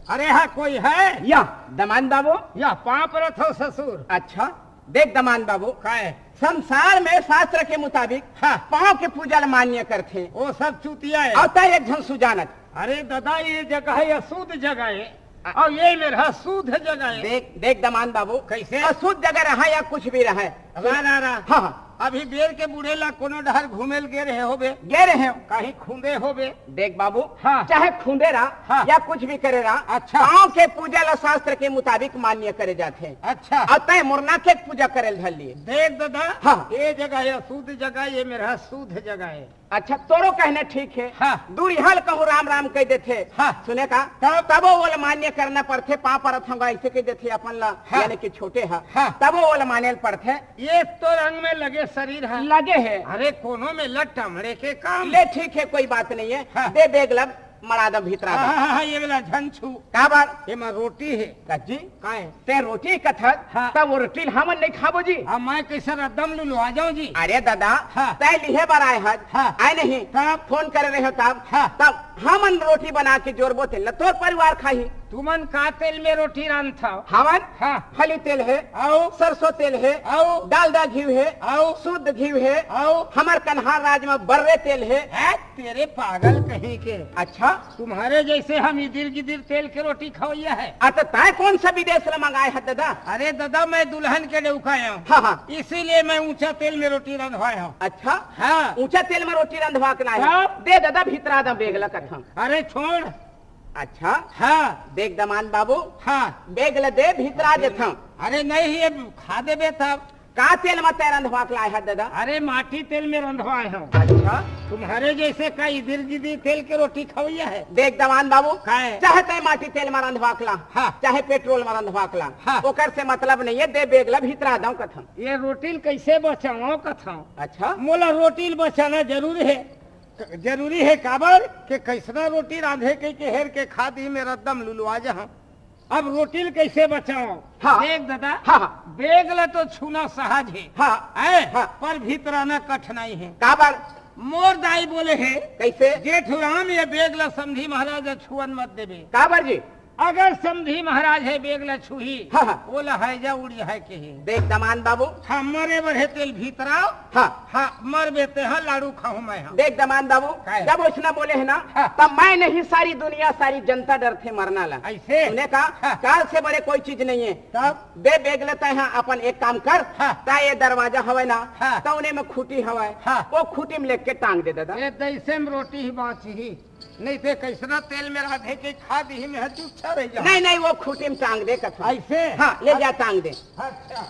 अरे, यहाँ कोई है? या, दमांद बाबू। या, पाँव परत हँव ससुर। अच्छा, देख दमांद बाबू। काय? संसार में शास्त्र के मुताबिक हाँ। पाँव के पूजा ल मान्य करथे। वो सब चूतिया हे। अउ तैं एक झन सुजानत। अरे दादा, ये जगह हे अशुद्ध जगह हे, अउ ये मेर हा शुद्ध जगह हे। देख, देख दमांद बाबू, कैसे? अशुद्ध जगह रहा या कुछ भी रहा, रा, रा, रा। हाँ, हाँ। अभी बेर के बूढ़े ला कोनो डहर घूमे ल गे रहे होबे? गे रहे हो। कहीं खूंदे होबे? देख बाबू, हाँ। चाहे खूंदे रहा हाँ। या कुछ भी करे रहा, अच्छा। पाँव के पूजा ला शास्त्र के मुताबिक मान्य करे जाथे। अच्छा। अउ तय मुरना के पूजा करे ल धर लिए। देख दादा, हाँ। ये जगह है अशुद्ध जगह, ये मेरा शुद्ध जगह है। अच्छा, तोरो कहना ठीक है। हाँ। दूरिहा ल कहूँ राम राम कह देथे। हाँ। सुने का? तब? तबो ओला मान्य करना पड़थे, पाँव परत हंव गा, ऐसे कह देथे अपन ला, हाँ। यानी कि छोटे हा। हाँ। तबो ओला माने ल पड़थे। ये तो रंग में लगे शरीर है। लगे है। अरे कोनो में लट टमड़े के काम। ले ठीक है, कोई बात नहीं है। हाँ। दे बेग ला, मड़ा दा भीतरा दा। हाँ, हाँ, हाँ, ये वाला झन छू। काबर? एमा रोटी है। का जी? काय? ते रोटी कथस, हाँ। तब वो रोटी ल हमन नहीं खाबो जी। अब मैं कैसे रद्दम लुलवा जाऊं जी? अरे दादा, हाँ। तय लिहे बर आए हस, हाँ। आए नहीं? तब? फोन करे रहे हो तब? हाँ। तब हमन रोटी बना के जोरबो तेल ल तोर परिवार खाही। तुमन का तेल में रोटी रांधथव? हमन हाँ। फली तेल है, आओ। सरसों तेल है, आओ। डालडा घी है, आओ। शुद्ध घी है, आओ। हमर कन्हार राज में बर्रे तेल है। है तेरे पागल कहीं के। अच्छा। तुम्हारे जैसे हम इदिर गिदिर तेल के रोटी खवैया है। अच्छा, तय कौन सा विदेश ले मंगाए है दादा? अरे दादा, मैं दुल्हन के डौकाए हूँ। हाँ, हाँ। इसीलिए मैं ऊंचा तेल में रोटी रंधवाए हूँ। अच्छा। हाँ। ऊंचा तेल में रोटी रंधवा के लाए हैं। हाँ। दे दादा, भीतरा दा बेग ला कथम। अरे छोड़। अच्छा। हाँ। देख दमान बाबू। हाँ। बेग ला दे, भीतरा देथम। अरे नहीं, ये खा देबे तब। का तेल में तय रंधवा के लाए है दादा? अरे माटी तेल में रंधवाए हूँ। अच्छा। तुम्हारे जैसे का इदिर गिदिर तेल के रोटी खवैया है? देख दमान बाबू, काहे? चाहे तय माटी तेल में रंधवा के ला, हाँ। चाहे पेट्रोल में रंधवा के ला, हाँ। ओकर से मतलब नहीं है, दे बेग ला भीतरा दऊं कथम। ये रोटी ल कैसे बचाओ कथम? अच्छा। मोला रोटी ल बचाना जरूरी है। जरूरी है काबर के कैसना रोटी रांधे के, के हेर के खा दी में रद्दम लुलवा जहाँ। अब रोटी ल कैसे बचाओ? हाँ। देख दादा, हाँ, हाँ। बेग ला तो छूना सहज है। हाँ, हैं? हाँ। पर भीतराना कठिनाई है। काबर? मोर दाई बोले है, कैसे? जेठूराम, ये बेग ला समधी महाराज ला छुअन मत देबे। काबर जी? अगर समधी महाराज हे बेग ला छुही, हाँ, हाँ। ओला हैजा उड़ जाए के हे। देख दमान बाबू। हाँ, मरे बर हे तेल भीतराव। हाँ। हाँ, मरबे ते हा लाड़ू खाहूं मैं हा। देख दमान बाबू, काय? जब ओसना बोले है ना, हाँ। तब मैं नहीं, सारी दुनिया, सारी जनता डरथे मरना ला। ऐसे? सुने का? हाँ। काल से बड़े कोई चीज नहीं है। तब? दे बेग ले तय हा अपन एक काम कर, हाँ। तय ये दरवाजा हवय ना, हाँ। तउने में खूंटी हवय, हाँ। वो खूंटी में लेके टांग दे दादा। ये तैसे में रोटी ही बांची ही। नहीं ते कैसना तेल में रांधे के खा दिही में हर चुप छा रह जा। नहीं, नहीं, वो खूंटी में टांग दे कथन। ऐसे? हाँ, ले जा टांग दे। अच्छा।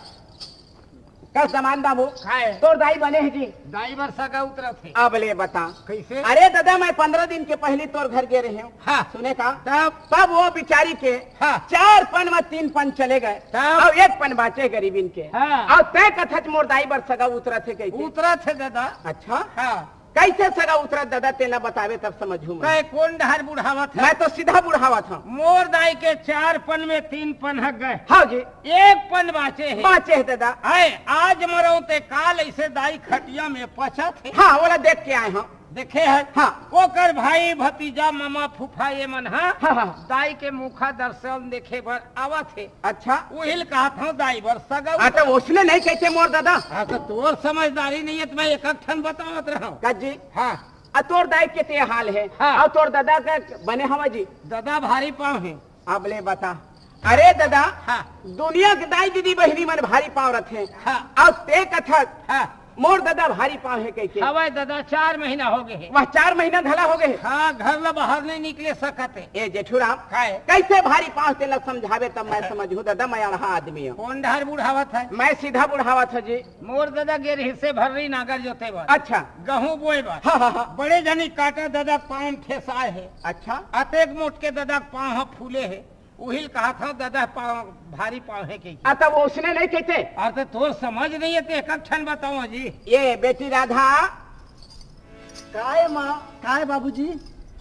कस दमान बाबू, काय? तोर दाई बने है जी। दाई बर सगा उतरत है। अब ले बता। कैसे? अरे दादा, मैं पंद्रह दिन के पहली तोर घर गे रहे हूँ। हाँ। सुने का? तब? तब वो बिचारी के हाँ। चार पन में तीन पन चले गए। तब? अब एक पन बांचे गरीबिन के। हाँ। अब तय कथच मोर दाई बर सगा उतरत है कह के। उतरत है दादा। अच्छा? हाँ। कैसे सगा उतरत दादा, तेला बतावे तब समझू मैं। तय कौन डहर बुढ़ावत है? मैं तो सीधा बुढ़ावत हूँ। मोर दाई के चार पन में तीन पन हक गए। हाँ जी। एक पन बांचे है। बांचे है दादा। आए, आज मरो ते काल ऐसे दाई खटिया में पचत है। हाँ, ओला देख के आए हम। देखे है? हाँ। ओकर भाई, भतीजा, मामा, फूफा ये मन हा हाँ, हाँ। दाई के मुखा दर्शन देखे बर आवत है। अच्छा। उहिल कहत हूँ दाई बर सगा हाँ, तो उतरत। उसने नहीं कहते मोर दादा। हाँ, तो तोर समझदारी नहीं है, तो मैं एक एक ठन बतावत रहा हूँ। का जी? हाँ। आ तोर दाई के ते हाल है। हाँ। और तोर दादा का बने हवा जी? दादा भारी पाँव है। अब ले बता। अरे दादा, हाँ। दुनिया के दाई दीदी बहिनी मन भारी पाँव रथे। हाँ। और ते कथक, हाँ। मोर दादा भारी पाँव है कह के। हवय दादा, चार महीना हो गए है। वह चार महीना घला हो गए है। हाँ, घर ला बाहर नहीं निकले सकत है। ए जेठूराम, काय? कैसे भारी पाँव तेला समझावे तब मैं समझू दादा, मैं अड़हा आदमी हूँ। कौन डहर बुढ़ावत है? मैं सीधा बुढ़ावत हूँ जी। मोर दादा गे रहिसे भर्री नागर जोते बर। अच्छा। गहूं बोए बर। हाँ, हाँ, हाँ। बड़े जनी काटा दादा पाँव ठेसाए है। अच्छा। अतेक मोट के दादा पाँव ह फूले है। उहिल कहा था दादा पाँव, भारी पाँव है के। आ, तब उसने नहीं कहते? अरे तो तोर समझ नहीं है, ते एक ठन बताओ जी। ये बेटी राधा। काय माँ, काय बाबूजी?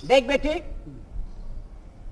देख बेटी,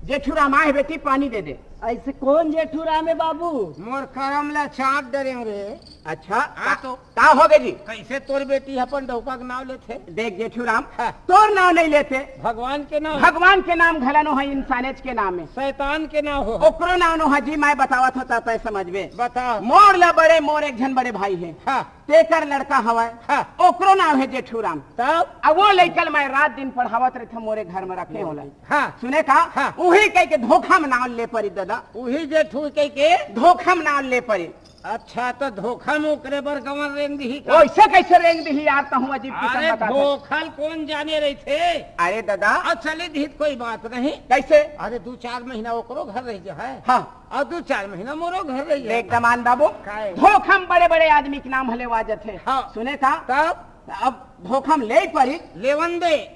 जेठू राम आए बेटी, पानी दे दे। ऐसे कौन जेठू राम है बाबू? मोर करम ला चाट डरे रे। अच्छा, हाँ का, तो। का हो गए जी? कैसे तोर बेटी अपन डौका के नाम लेथे? देख जेठू राम, हाँ। तोर नाम नहीं लेते। भगवान के नाम। भगवान के नाम घला नो है, इंसानेच के नाम है। शैतान के नाम हो। ओकरो नाम नो है जी, मैं बतावत होता तय समझबे। बता। मोर ला बड़े, मोर एक झन बड़े भाई है। हाँ। तेकर लड़का हवय, हाँ। ओकरो नाम है जेठू राम। तब? अब वो लइका ल मैं रात दिन पढ़ावत रहिथंव, मोरे घर में रखे होला। हाँ। सुने का? हाँ। उही कह के धोखा में नाम ले परी दादा। उही जेठू कह के? धोखा में नाम ले परी। अच्छा, तो धोखा में ओकरे बर गंवा रेंग दिही का? वैसे कैसे रेंग दिही यार, तहूँ अजीब किस्म अरे, बता। धोखा ल कौन जाने रहिथे? अरे दादा। अउ चली दिही त कोई बात नहीं। कैसे? अरे, दू चार महीना ओकरो घर रह जाए। हाँ। अउ दू चार महीना मोरो घर रह जाए। देख दमान बाबू, काय? धोखा में बड़े-बड़े आदमी के नाम हले आ जाथे। हाँ। सुने था? तब? अब धोखा में ले परी। लेवन दे।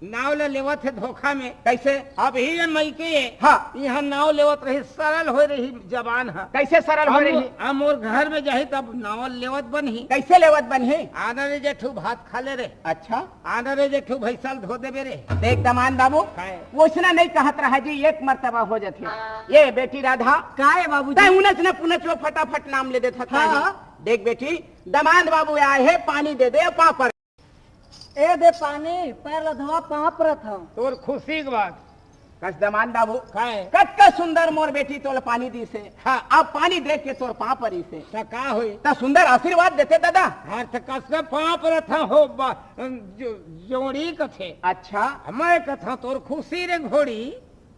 नाव ल लेवत हे धोखा में। कैसे? अभी ये मइके हाँ। यहाँ नाव लेवत रही, सरल होय रही जबान ह। कैसे सरल होय रही? अब मोर घर में जाही तब नाव लेवत बनही। कैसे लेवत बनही? आना रे जेठू भात खा ले रे। अच्छा। आना रे जेठू भैंसा ल धो देबे रे। देख दमान बाबू, काय? वैसना नहीं कहत रहा जी, एक मर्तबा हो जाथे। ये बेटी राधा। काय बाबूजी? तै उनच न पुनच वो फटाफट नाम ले देत हस हाँ। जी। देख बेटी, दमान बाबू आए हे, पानी दे दे, पापड़। ए दे पानी, पैर ल धोवा, पाँव परत हंव। तोर खुशी के बात। कस दमान बाबू। काय? कतका सुंदर मोर बेटी तोला पानी दिस हे। हाँ। अब पानी देख के तोर पाँव परिस हे। त का होई? त सुंदर आशीर्वाद देते दादा। हाँ, त कस पाँव परत हंव हो बा-, जो-, जोड़ी कथे। अच्छा। मैं कथंव तोर खुशी रे घोड़ी।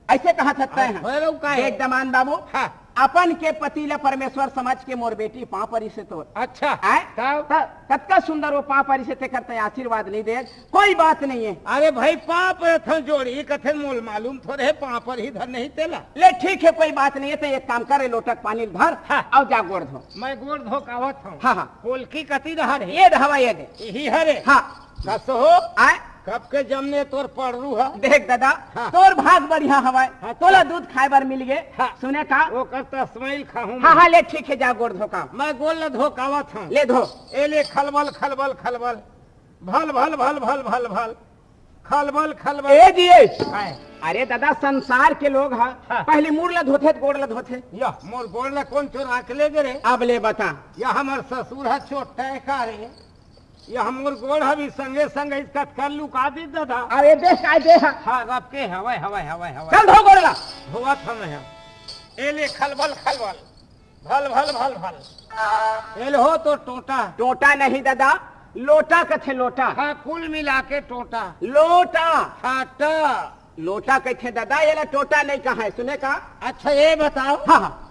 ऐसे कहा सकता है। अउ फेर अउ का हे? देख दमान बाबू, हाँ। अपन के पति ला परमेश्वर समझ के मोर बेटी पाँव परिस हे तोर। अच्छा, आय? तब? त-, कतका सुंदर वो पाँव परिस हे, तेकर तैं आशीर्वाद नहीं दे। कोई बात नहीं है। अरे भाई, पाँव परत हंव जोड़ी कथे, मोला मालूम थोरे हे, पाँव परही धर नहीं तेला। ले ठीक है, कोई बात नहीं है, तैं एक काम कर, ए लोटा के पानी ल धर हाँ। अउ जा गोड़ धो। मैं गोड़ धो के आवत हंव। हाँ, हाँ। कोलकी कती डहर हे? ये दे हवा, ये दे। इही हरे? हाँ। कस हो? आय? कब के जमने तोर पड़रू ह? देख दादा, हाँ। तोर भाग बढ़िया हवय, हाँ, तोला तो दूध खाए बर मिल गे। हाँ। सुने का? ओकर तस्मैल खाहूं हाँ, मैं। हाँ, ले ठीक हे, जा गोड़ धो के आ। मैं गोड़ ल धो के आवत हंव। ले धो। ए ले खलबल, खलबल, खलबल। भल, भल, भल, भल, भल, भल। खलबल, खलबल। ए जी, ए। काय? अरे दादा, संसार के लोग ह, हाँ। पहली मुड़ ल धोथे त गोड़ ल धोथे। या, मोर गोड़ ल कौन चोरा के ले गे रे? अब ले बता। या हमर ससुर ह चोट्टा हे का रे? या हमर गोड़ ह भी संगे संग इस कतका लुका दी दादा। अरे देख, काय दे ह। हाँ, रब के हवय, हवय, हवय, हवय। चल धो गोड़ ल। धोवत हंव मैं। ए ले खलबल, खलबल। भल, भल, भल, भल। ए ले हो तो टोटा। टोटा नहीं दादा, लोटा कथे लोटा। हाँ, कुल मिला के टोटा। लोटा। हाँ, टा। लोटा कथे दादा, ये ला टोटा नहीं कहा है, सुने का? अच्छा, ये बताओ। हाँ, हाँ।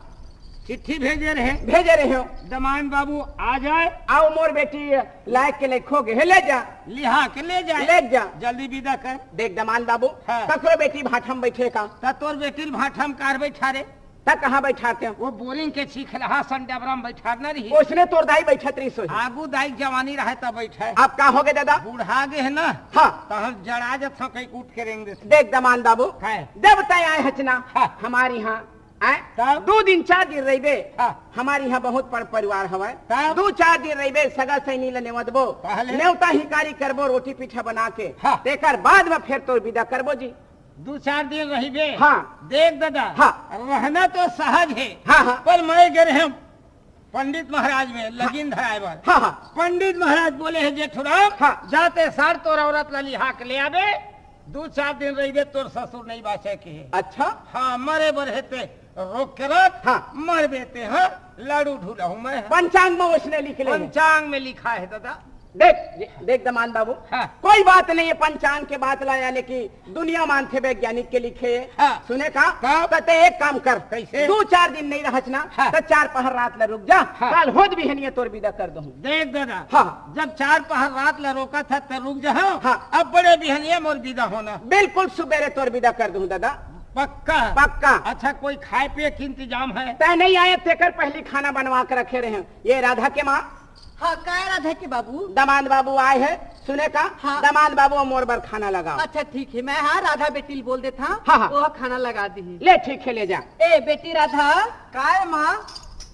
चिट्ठी भेजे रहे। भेजे रहे हो। दमान बाबू आ जाए। अउ मोर बेटी लायक के नहीं खो गे हे, ले जा। लिहा के ले जाए। ले जा। जल्दी विदा कर। देख दमान बाबू, हाँ। ककरो बेटी भाठा म बैठे का? त तोर बेटी ल भाठा म कार बैठा रे? त कहाँ बैठाते हो? वो बोरिंग के चिखलहा सन डबरा में बैठारना रही। ओसने तोर दाई बैठत रही सोही। आगू दाई के जवानी रहे तब बैठे। अब का हो गे दादा? बूढ़ा गे हे ना। हाँ। त हम जड़ा जथंव, कहीं उठ के रेंग देथे। देख दमान बाबू, है। जब तय आए हच ना, हाँ। हमारे यहाँ, आए? तब? दो दिन चार दिन रहिबे। हाँ। हमारे यहाँ बहुत पर परिवार हवय। तब? दो चार दिन रहिबे, सगा सैनी ल नेवतबो। पहले? नेवता हिकारी करबो, रोटी पीठा बना के। हाँ। तेकर बाद में फेर तोर विदा करबो जी। दू चार दिन रहिबे। हाँ। देख दादा, हाँ। रहना तो सहज हे, हाँ, हाँ। पर मैं गे रहेंव पंडित महाराज में लगिन धराए बर। हाँ, हाँ। पंडित महाराज बोले हे, जेठूराम, हाँ। जा ते सार तोर औरत ला लिहा के ले आबे, दू चार दिन रहिबे, तोर ससुर नहीं बाचे के हे। अच्छा। हाँ, मरे बर हे ते रोक के रख, हाँ। मरबे ते, हाँ, लाडू ढूलहूं मैं। पंचांग में ओसने लिख ले हे। पंचांग में लिखा हे दादा। देख, देख दमान बाबू, हाँ। कोई बात नहीं है, पंचांग के बात ला, यानी कि दुनिया मानथे वैज्ञानिक के लिखे। हाँ। सुने का? का? त ते एक काम कर, कैसे? दू चार दिन नहीं रहच ना, हाँ। त चार पहर रात ला रुक जा, हाँ। काल होत बिहनिया तोर विदा कर दूं। देख दादा, हाँ। जब चार पहर रात ला रोकत हस त रुक जा, हाँ। हाँ। अब बड़े बिहनिया मोर विदा होना। बिल्कुल सुबेरे तोर विदा कर दूं दादा। पक्का? पक्का। अच्छा, कोई खाए पिए के इंतजाम है? तय नहीं आए, तेकर पहली खाना बनवा के रखे रहे हैं। ये राधा के माँ, हाँ, काय राधा के बाबू? दमांद बाबू आए हे, सुने का? हाँ। दमांद बाबू मोर बर खाना लगाओ। अच्छा, ठीक हे, मैं, हाँ, राधा बेटी ल बोल देथंव, हाँ, हाँ। वो खाना लगा दिही। ले, ठीक हे, ले जा। ए, बेटी राधा। काय माँ?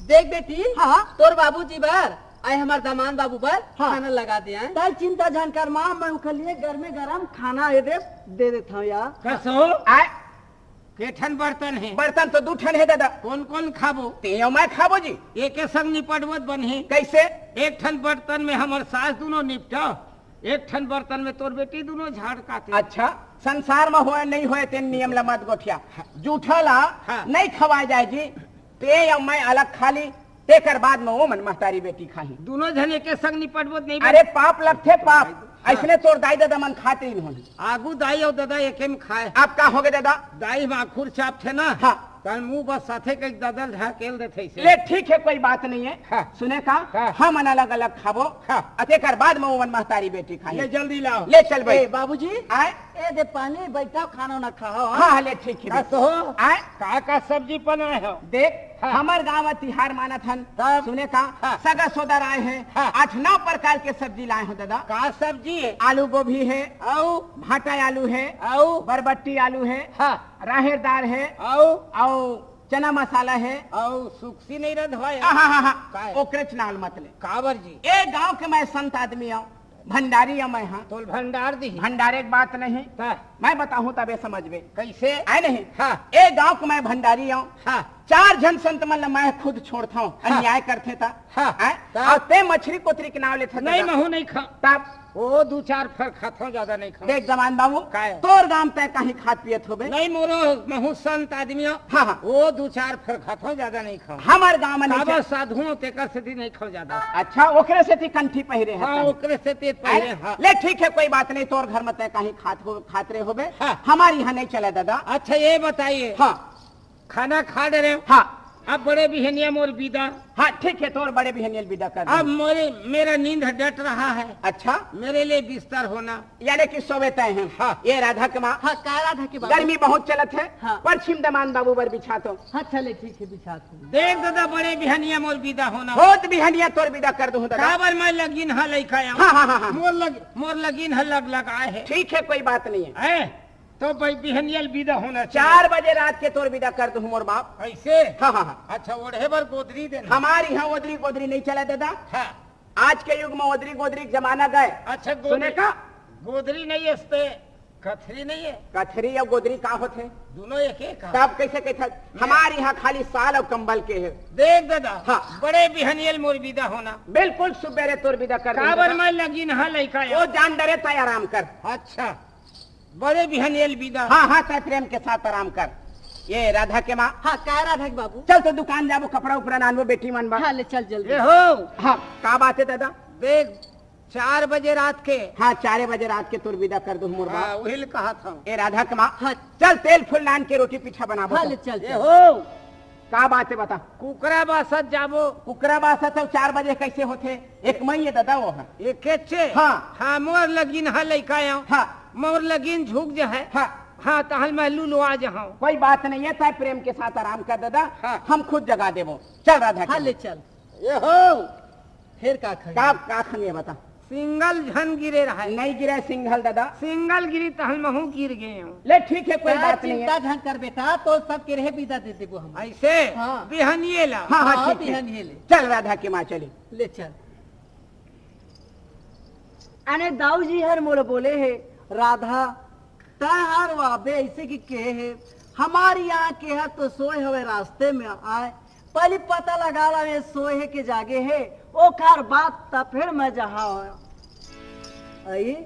देख बेटी, हाँ। तोर बाबूजी बर, आए हमर दमांद बाबू बर हाँ। खाना लगा दे, आए। तय चिंता झन कर माँ, मैं ओकर लिए गरमे गरम खाना ए दे, दे देथंव यार। कस हो? आए। के ठन बर्तन हे? बर्तन तो दू ठन हे दादा। कोन कोन खाबो? तें अउ मैं खाबो जी। एके संग निपटबो त बनही। कैसे? एक ठन बर्तन में हमर सास दूनों निपटा, एक ठन बर्तन में तोर बेटी दूनों झाड़ काथे। अच्छा, संसार में होए नहीं होए तेन नियम ला मत गोठिया। जूठा ला हाँ। नहीं खवाए जाए जी। तें अउ मैं अलग खा ली, तेकर बाद में वो मन महतारी बेटी खाही। दूनों झन एके संग निपटबो त नहीं अरे बने। पाप लगथे, पाप। हाँ। अइसने तोर दाई ददा मन खाते ही नहीं। आगू दाई अउ ददा एके में खाए। अब का हो गे ददा? दाई माखुर चापथे ना। हाँ। कल मुंह बस साथे के ददल ढकेल देथे इसे। ले ठीक है, कोई बात नहीं है। हाँ। सुने का, हाँ। हमन अलग-अलग खाबो। हाँ। अ तेकर बाद में ओमन महतारी बेटी खाही। ले जल्दी लाओ। ले चल भाई। ए, बाबूजी। आय? ए दे पानी, बैठा, खाना ना खाओ, हाँ? हाँ, हाँ, ले ठीक है का बेटी। सो? आय? का का सब्जी बनाए हो? देख, हाँ। हमर गांव म तिहार मानत हन। तब? सुने का, हाँ। सगा सोदर आए हैं। हाँ। आठ नौ प्रकार के सब्जी लाए हो दादा। का सब्जी है? आलू गोभी है। अउ? भाटा आलू है। अउ? बरबट्टी आलू है। हाँ। राहेर दार है। अउ? अउ चना मसाला है। अउ सुक्सी नहीं रंधवाए? हाँ, हाँ, हाँ, हाँ। काय? ओकरे च नाल मत ले। काबर जी? ए गांव के मैं संत आदमी आऊं, भंडारी आऊं मैं, हाँ। तोल भंडार दी। भंडारे के बात नहीं। हाँ। मैं बताहूं तबे समझबे। कैसे? आय नहीं? हाँ। ए गांव के मैं भंडारी आऊं। हाँ। चार झन संत मन ल मैं खुद छोड़ता हूं, हाँ। अन्याय करथे ता। हाँ। आय? ता? अउ ते मछरी कोतरी के नाव लेथे नहीं, दादा। महू नहीं खा। तब? ओ दू चार फर खाथों, ज्यादा नहीं खाओ। देख जवान बाबू, काय? तोर गांव तय कहीं खात पियत होबे। नहीं, मोरो महू संत आदमी हो। हाँ, हाँ। ओ दू चार फर खाथों, ज्यादा नहीं खाओ। हमर गांव में नहीं काबर चल- साधु हो, तेकर सेती नहीं खाओ ज्यादा। अच्छा, ओकरे सेती कंठी पहिरे है हाँ, तन। ओकरे सेती पहिरे, आय? हाँ। ले ठीक है, कोई बात नहीं, तोर घर में तय कहीं खात हो, खात रहे होबे। हाँ। हमारे यहाँ नहीं चले दादा। अच्छा, ये बताइए। हाँ। खाना खा डरे हो? हाँ। अब बड़े बिहनिया मोर विदा। हाँ, ठीक है, तोर बड़े बिहनिया ल विदा कर अब दूँ। मोरे, मेरा नींद डट रहा है। अच्छा। मेरे लिए बिस्तर होना। यानी कि सोवे तय हैं। हाँ। ये राधा के माँ। हाँ, का राधा के बाबू? गर्मी बहुत चलत है। हाँ। परछिम दमान बाबू बर बिछा तो। हाँ, चले, ठीक है, बिछा तो। देख दादा, बड़े बिहनिया मोर विदा होना। बहुत बिहनिया तोर विदा कर दूँ दादा। काबर मैं लगिन हा लइका आऊँ। हाँ, हाँ, हाँ, हाँ। मोर लग-, मोर लगिन हा लग लगाए है। ठीक है, कोई बात नहीं है। हैं? तो भाई बिहनिया ल विदा होना चाहिए। चार बजे रात के तोर विदा कर दूँ मोर बाप। ऐसे? हाँ, हाँ, हाँ। अच्छा, ओढ़े बर गोदरी देना। हमारी यहाँ ओदरी गोदरी नहीं चला दादा। हाँ। आज के युग में ओदरी गोदरी के जमाना गए। अच्छा, गोदरी, सुने का? गोदरी नहीं, इस पे कथरी नहीं है। कथरी या गोदरी का होथे? दोनों एक एक है। तब कैसे कहथे? हमारे यहाँ खाली साल और कंबल के है। देख दादा, हाँ। बड़े बिहनिया ल मोर विदा होना। बिल्कुल सुबेरे तोर विदा कर दूँ काबर दादा। मैं लगिन हा लइका आऊँ। ओ जान डरे तय आराम कर। अच्छा। बड़े बिहनिया ल विदा। हाँ, हाँ, तय प्रेम के साथ आराम कर। ये राधा के माँ। हाँ, का राधा के बाबू? चल तो दुकान जाबो, कपड़ा उपड़ा लानबो बेटी मन बर। हाँ, ले चल जल्दी। ए हो। हाँ, का बात है दादा? देख, चार बजे रात के। हाँ, चारे बजे रात के तोर विदा कर दूँ मोर बाप। हाँ, वही ल कहा था। ए राधा के माँ। हाँ। चल तेल फूल लान के रोटी पीठा बनाबो हाँ, तो। ले चल, ए चल। हो। का बात है बता? कुकरा बासत जाबो। कुकरा बासत अउ चार बजे कैसे होथे? एक मई ये दादा वो है। एकेचे? हाँ। हाँ, मोर लगिन हा लइका आऊँ। हाँ। मोर लगिन झुक जहे। हाँ। हाँ, तहल मैं लुलवा जहूँ। कोई बात नहीं है, तय प्रेम के साथ आराम कर दादा। हाँ। हम खुद जगा देबो। चल राधा हाँ, के। ले चल। ए हो। फिर का खंगे? का, का खंगे बता? सिंगल झन गिरे रहे। नहीं गिरे सिंगल दादा। सिंगल गिरी तहल महू गिर गए हूँ। ले ठीक है, कोई का बात नहीं है। चिंता झन कर बेटा, तो सब के रहे विदा दे देबो हम। ऐसे? हाँ। बिहनिए ला। हाँ, हाँ, हाँ, ठीक है। बिहनिए ले। चल राधा के माँ चली। ले चल। अने दाऊ जी हर मोला बोले हे, राधा, तैं हर वाबे ऐसे कि कहे हे, हमार यहाँ के हर तो सोए हवे रास्ते में आए, पहली पता लगा ला ये सोए हे के जागे हे, ओकर बात त फिर मैं जहाँ हो। आई?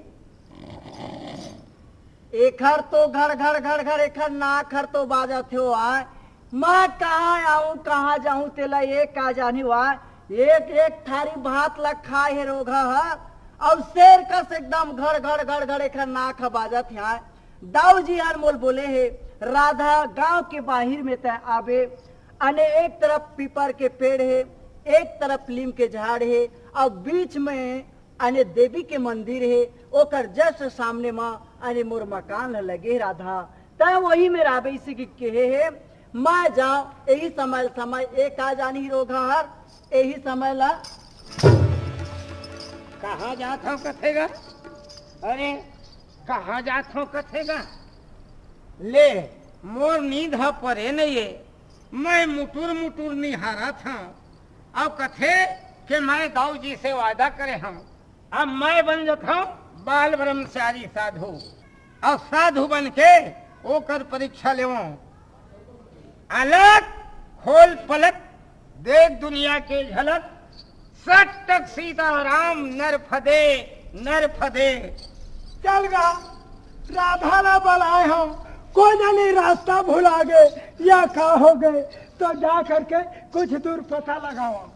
एखर तो घड़ घड़ घड़ घड़ एखर नाक हर तो बाजत हो आय। मैं कहाँ आऊँ, कहाँ जाऊँ, तेला ये का जानी वा। एक एक थारी भात ला खाए हे रोगहा ह, अउ शेर कस एकदम घड़ घड़ घड़ घड़ एखर नाक ह बाजत हे आय। दाऊ जी हर मोल बोले हे, राधा गांव के बाहिर में तय आबे, अने एक तरफ पीपर के पेड़ हे, एक तरफ लीम के झाड़ हे, अउ बीच में अने देवी के मंदिर हे, ओकर just सामने म अने मोर मकान ह लगे हे राधा। तैं वही में रहबे, इसे कि केहे हे, मैं जाओ, यही समय, समय एक आ जानी रोगहा हर, यही समय ला। कहाँ जात हव कथे गा? अरे, कहाँ जात हव कथे गा? ले, मोर नींद ह परे नइये, मैं मुटुर मुटुर निहारत हव। अउ कथे के मैं दाऊ जी से वादा करे हव, अब मैं बन जथव बाल ब्रह्मचारी साधु, अउ साधु बन के ओकर परीक्षा लेवं। अलख खोल पलक, देख दुनिया के झलक, सटक सीताराम नर फदे, नर फदे। चल गा, राधा ला बलाए हव, कोई जानी रास्ता भुला गे या का हो गे, तो जा करके कुछ दूर पता लगावा।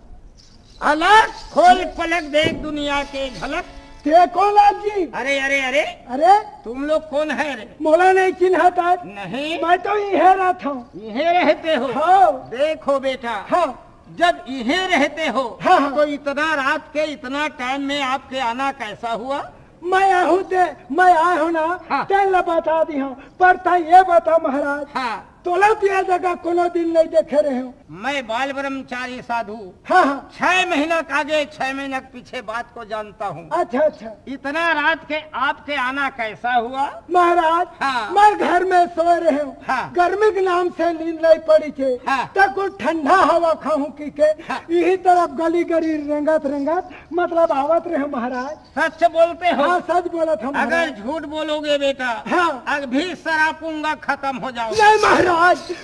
अलख खोल पलक देख दुनिया के झलक, ते कौन आदमी? अरे, अरे, अरे, अरे, तुम लोग कौन है रे? मोला नहीं चिन्हत आज। नहीं। मैं तो इहे रहत हूँ। इहे रहते हो? हाँ। देखो बेटा, हाँ। जब इहे रहते हो, हाँ, हाँ। तो इतना रात के, इतना टाइम में आपके आना कैसा हुआ? मैं आहूँ ते, मैं आए हूँ ना, हाँ। तेन ला बता दी हूँ, पर तैं ये बता महाराज, हाँ। तोला तो ये जगह कोनो दिन नहीं देखे रहे हूँ। मैं बाल ब्रह्मचारी साधु, हाँ, हाँ। छह महीना के आगे, छह महीना के पीछे बात को जानता हूँ। अच्छा, अच्छा। इतना रात के आपके आना कैसा हुआ? महाराज, हाँ। मैं घर में सोए रहे हूँ। हाँ। गर्मी के नाम से नींद नहीं पड़ी थी। हाँ। तब कुछ ठंडा हवा खाऊं की के, हाँ। यही तरफ गली गली रेंगत रेंगत, मतलब, आवत रहे महाराज। सच बोलते हो? हाँ, सच बोलत हूँ अगर महाराज। झूठ बोलोगे बेटा, हाँ। अभी शराब पीऊंगा, खत्म हो जाओगे। नहीं महाराज,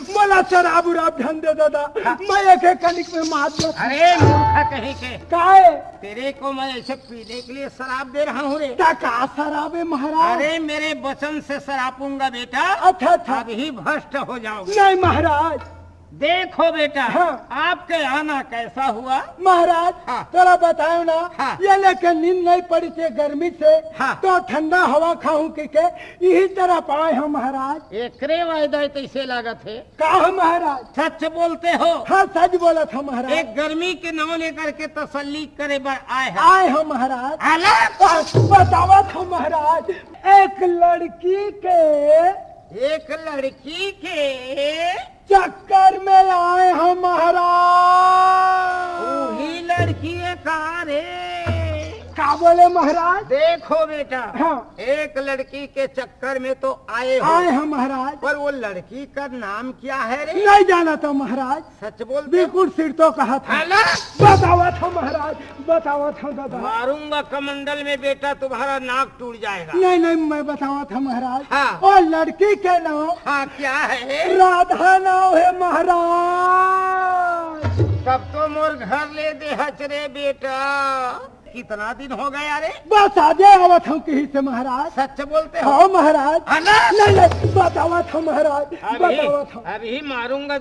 मोला शराब उराब धन दे दादा। हाँ। मैं एक एक कनिक में मार दो। अरे मूर्ख कहीं के। काहे? तेरे को मैं ऐसे पीने के लिए शराब दे रहा हूँ रे। ता का शराब है महाराज? अरे मेरे वचन से शराब पीऊंगा बेटा। अच्छा, अच्छा। अभी भ्रष्ट हो जाओगे। नहीं महाराज। देखो बेटा, हाँ। आपके आना कैसा हुआ? महाराज, हाँ। तोला बतायो ना, हाँ। ये लेके नींद नहीं पड़ी थी गर्मी से, हाँ। तो ठंडा हवा खाऊं की के, यही तरफ आए हूँ महाराज। एकरे वायदा तैसे लागत है। का हो महाराज? सच बोलते हो? हाँ, सच बोलत हूँ महाराज। एक गर्मी के नाम लेकर के तसल्ली करे बर आए हैं। आए हूँ महाराज। अलग बतावत हूँ महाराज। एक लड़की के एक लड़की के चक्कर में आए हम महाराज। वही लड़की है का रे? का बोले महाराज? देखो बेटा, हाँ। एक लड़की के चक्कर में तो आए हो। आए हम महाराज। पर वो लड़की का नाम क्या है रे? नहीं जाना था महाराज। सच बोलते हो? बिल्कुल सिर तो कहा था। हेलो? बतावा था महाराज, बतावा था दादा। मारूंगा कमंडल में बेटा, तुम्हारा नाक टूट जाएगा। नहीं, नहीं, मैं बतावा था महाराज। हाँ। और लड़की के नाम हाँ, क्या है? राधा नाम है महाराज। तब तो मोर घर ले दे हच रे बेटा। कितना दिन हो गया रे? बस आजे आवत हूँ कहीं से महाराज। सच बोलते हो? हाँ महाराज। हाँ ना? नहीं, नहीं, बतावा था महाराज, अभी, बतावा था। अभी मारूंगा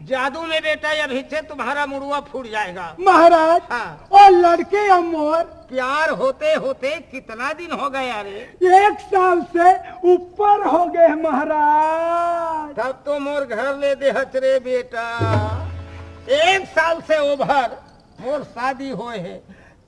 जादू में बेटा, अभी से तुम्हारा मुड़वा फूट जाएगा। महाराज, हाँ। और लड़के या मोर प्यार होते होते कितना दिन हो गया रे? एक साल से ऊपर हो गए महाराज। तब तो मोर घर ले दे हच रे बेटा। एक साल से ओभर मोर शादी होए है,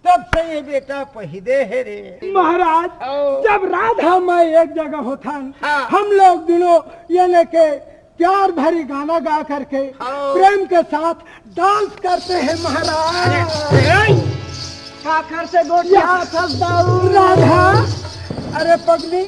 तब से ये बेटा पहिदे है रे। महाराज, ओ। जब राधा मैं एक जगह होथन, हाँ। हम लोग दोनों यानी के प्यार भरी गाना गा करके हाँ। प्रेम के साथ डांस करते हैं महाराज। अरे, ए! काकर से गोटिया या। फंस दाऊ। राधा, अरे पगली,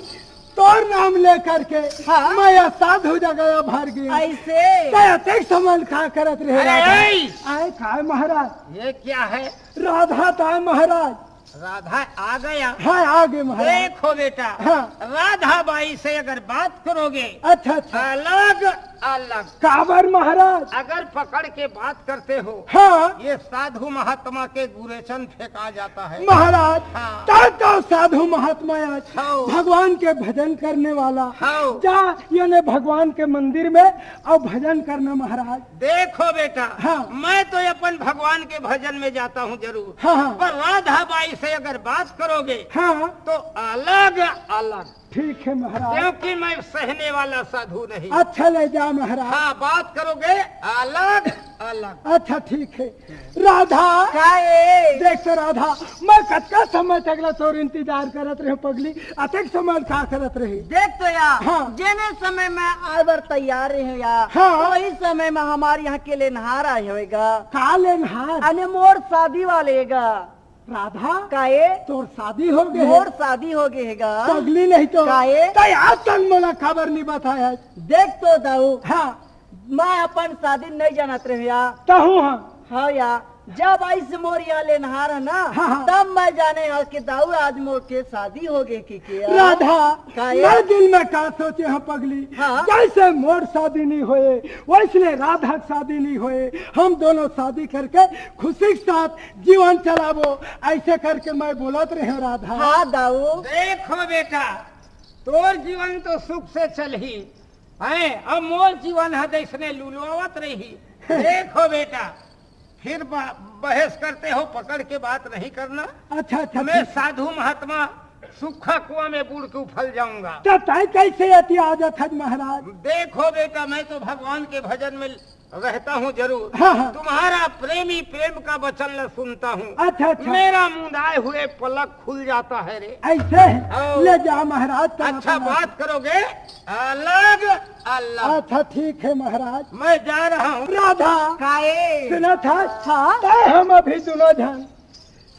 तोर नाम लेकर के हाँ। मैं असाध हो जगह भर गई। ऐसे? तय अतेक समय का करत रहे अरे, राधा। ए! आए काय महाराज? ये क्या है? राधा ताय महाराज। राधा आ गया। हाँ, आ गए महाराज। देखो बेटा, हाँ। राधा बाई से अगर बात करोगे, अच्छा, अच्छा। अलग अलग। काबर महाराज? अगर पकड़ के बात करते हो, हाँ। ये साधु महात्मा के गुरेचन फेंका जाता है। महाराज, हाँ। तब तो साधु महात्मा आज हाँ। भगवान के भजन करने वाला। हाँ। जा, यानी भगवान के मंदिर में और भजन करना महाराज। देखो बेटा, हाँ। मैं तो अपन भगवान के भजन में जाता हूँ जरूर, हाँ, हाँ। पर राधा बाई से अगर बात करोगे, हाँ। तो अलग अलग। ठीक है महाराज। क्योंकि मैं सहने वाला साधु नहीं। अच्छा ले जा महाराज। हाँ, बात करोगे अलग अलग। अच्छा ठीक है। राधा। काए? देख तो राधा, मैं कतका समय तक ला तोर इंतजार करत रहे पगली, अतेक समय का करत रहे? देख तो या, हाँ। जेने समय में आए बर तैयार रहे या, हाँ। वही समय में हमारे यहाँ के लेनहार आए होएगा। का लेनहार? अने मोर शादी वाले गा। राधा, काए? तोर शादी हो गए? मोर शादी हो गए हेगा। पगली नहीं तो। काए? तय आज तक मोला खबर नहीं बताया। देख तो दाऊ, हाँ। मैं अपन शादी नहीं जानत रहे या। तहूँ हाँ। हाँ या, जब आइस मोर यहाँ लेनहार है ना, हाँ, हाँ। तब मैं जाने हूँ कि दाऊ आज मोर के शादी हो गए कि क्या? राधा, काए? मैं दिल में का सोचे हूँ पगली, हाँ। जैसे मोर शादी नहीं होए, वैसने राधा के शादी नहीं होए, हम दोनों शादी करके खुशी के साथ जीवन चलाबो, ऐसे करके मैं बोलत रहे हूँ राधा। हाँ दाऊ। देखो बेटा, तोर जीवन तो सुख से चलही, हैं, अब मोर जीवन है जैसने लुलवावत रही। देखो बेटा, फिर ब-, बहस करते हो, पकड़ के बात नहीं करना। अच्छा, अच्छा, मैं ठीक। साधु महात्मा सूखा कुआं में बूड़ के उफल जाऊंगा। तो तय कैसे अति आ जात हस महाराज? देखो बेटा, मैं तो भगवान के भजन में रहता हूँ जरूर। हाँ, हाँ। तुम्हारा प्रेमी प्रेम का वचन ल सुनता हूँ। अच्छा, अच्छा। मेरा मुंदाए हुए पलक खुल जाता है रे। ऐसे? ओ। ले जा महाराज, तो अच्छा, अपना बात करोगे? अलग, अलग। अच्छा, ठीक है महाराज। मैं जा रहा हूँ। राधा। काए? सुनत हस? हाँ। तय हम अभी दोनों झन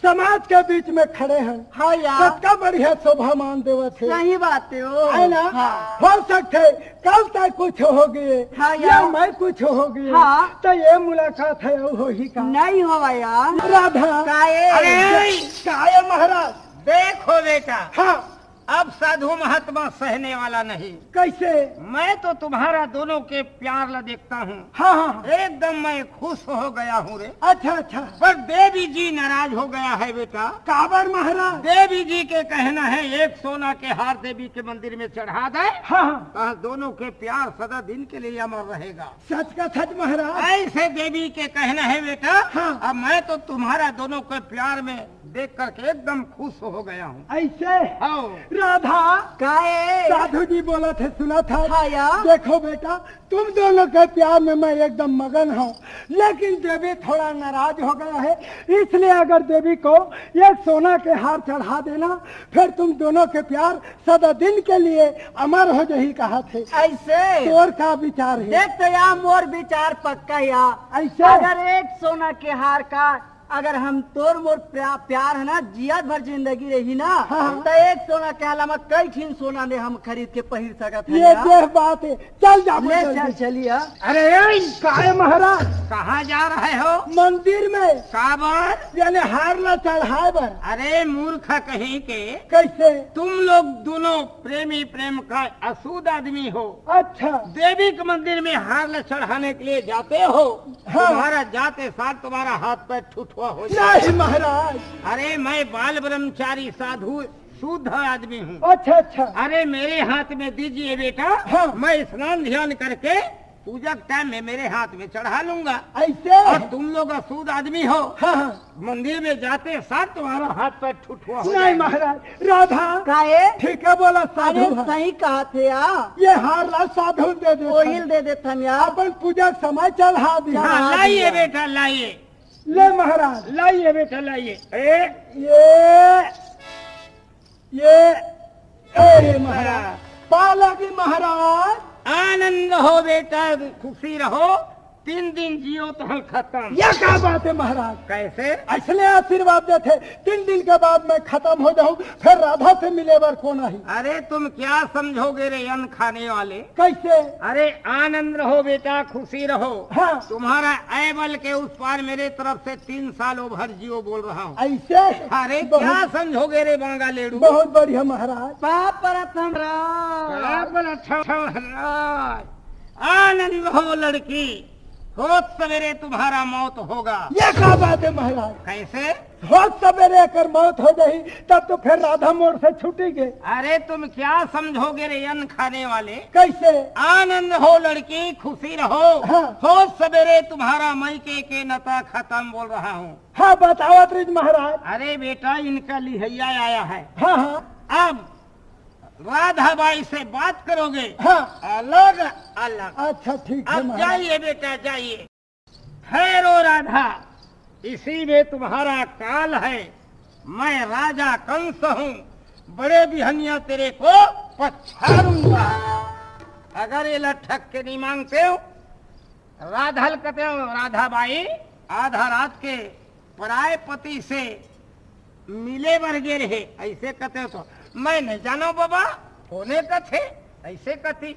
समाज के बीच में खड़े हन। हाँ यार। कतका बढ़िया शोभा मान देवत हे। सही बात हे ओ। है ना? हाँ। हो सकथे कल तक कुछ हो गे, हाँ या यार। मैं कुछ हो गे, हाँ। तो ये मुलाकात हे, अउ होही का? नहीं होवा यार। राधा। काए? अरे! काए महाराज? देखो बेटा, हाँ। अब साधु महात्मा सहने वाला नहीं। कैसे? मैं तो तुम्हारा दोनों के प्यार ला देखता हूँ। हाँ, हाँ, हाँ। एकदम मैं खुश हो गया हूँ रे। अच्छा, अच्छा। पर देवी जी नाराज हो गया है बेटा। काबर महाराज? देवी जी के कहना है, एक सोना के हार देवी के मंदिर में चढ़ा दे। हाँ, हाँ। तो दोनों के प्यार सदा दिन के लिए अमर रहेगा। सच का सच महाराज। ऐसे देवी के कहना है बेटा। हाँ। अब मैं तो तुम्हारा दोनों के प्यार में देख करके एकदम खुश हो गया हूँ। ऐसे? हाँ। राधा। काए? साधु जी बोलत हे, सुनत हस? हाँ यार। देखो बेटा, तुम दोनों के प्यार में मैं एकदम मगन हूँ, लेकिन देवी थोड़ा नाराज हो गया है, इसलिए अगर देवी को एक सोना के हार चढ़ा देना, फिर तुम दोनों के प्यार सदा दिन के लिए अमर हो जाही, कहत हे। ऐसे? तोर का विचार हे? देख तो या मोर विचार पक्का या। ऐसे? अगर एक सोना के हार का अगर हम तोर मोर प्या-, प्यार हे ना, जियत भर जिंदगी रही ना, हाँ, हाँ। तो एक सोना के अलावा कई ठिन सोना में हम खरीद के पहिर सकत हन ये यार। देख बात हे, चल जा, ले चल चल, जा। चलिया। अरे, ए, काहे महाराज? कहाँ जा रहे हो? मंदिर में। काबर? यानी हार ला चढ़ाए बर। अरे मूर्ख कहीं के। कैसे? तुम लोग दोनों प्रेमी प्रेम का अशुद्ध आदमी हो। अच्छा। देवी के मंदिर में हार ला चढ़ाने के लिए जाते हो। हाँ। तुम्हारा जाते साथ तुम्हारा हाथ पैर ठुठुआ हो जाए। नहीं महाराज। अरे मैं बाल ब्रह्मचारी साधु शुद्ध आदमी हूँ। अच्छा, अच्छा। अरे मेरे हाथ में दीजिए बेटा, हाँ। मैं स्नान ध्यान करके पूजा के टाइम में मेरे हाथ में चढ़ा लूंगा। ऐसे? और तुम लोग अशुद्ध आदमी हो, हाँ, हाँ। मंदिर में जाते साथ तुम्हारा हाथ पैर ठुठुआ हो नहीं जाएगा। महाराज, राधा। काहे? ठीक है बोला साधु अरे है। सही कहत हे यार। ये हार ला साधु दे दे। ओहिल दे देथन यार। अपन पूजा के समय चढ़ा दी। हाँ, चढ़ा लाइए दिया। बेटा, लाइए। ले महाराज। लाइए बेटा, लाइए। ए, ये, ये, अरे महाराज, पाला जी महाराज। आनंद हो बेटा, खुशी रहो, तीन दिन जियो तो हम खत्म। ये का बात हे महाराज? कैसे? ऐसने आशीर्वाद देथे, तीन दिन के बाद मैं खत्म हो जाऊं, फिर राधा से मिले बर कोन आही? अरे तुम क्या समझोगे रे अन्न खाने वाले? कैसे? अरे आनंद रहो बेटा, खुशी रहो। हाँ। तुम्हारा ऐबल के उस पार मेरे तरफ से तीन साल ओभर जियो बोल रहा हूँ। ऐसे? अरे बहुत क्या समझोगे रे बांगा लेड़ू? बहुत बढ़िया महाराज। पाप परत हम महाराज। पाप परत हम महाराज। आनंद हो लड़की, होत सवेरे तुम्हारा मौत होगा। ये का बात हे महाराज? कैसे? होत सवेरे एकर मौत हो जाही, तब तो फिर राधा मोर से छूटी गे। अरे तुम क्या समझोगे रे अन्न खाने वाले? कैसे? आनंद हो लड़की, खुशी रहो। हाँ। होत सवेरे तुम्हारा मइके के नता खत्म बोल रहा हूँ। हाँ, बतावत रहिस महाराज। अरे बेटा, इनका लिहैया आया है। हाँ, हाँ। अब राधा बाई से बात करोगे। हाँ। अलग अलग। अच्छा, ठीक है अब महाराज। जाइए बेटा, जाइए। ठहरो राधा, इसी में तुम्हारा काल है। मैं राजा कंस हूँ, बड़े बिहनिया तेरे को पछाड़ूंगा। अगर ये लठक के नहीं मांगते हो, राधा ल कते हो, राधा बाई आधा रात के पराए पति से मिले बर गे रहे, ऐसे कते हो तो मैं नहीं जानो बाबा, कोने कथे, ऐसे कथी।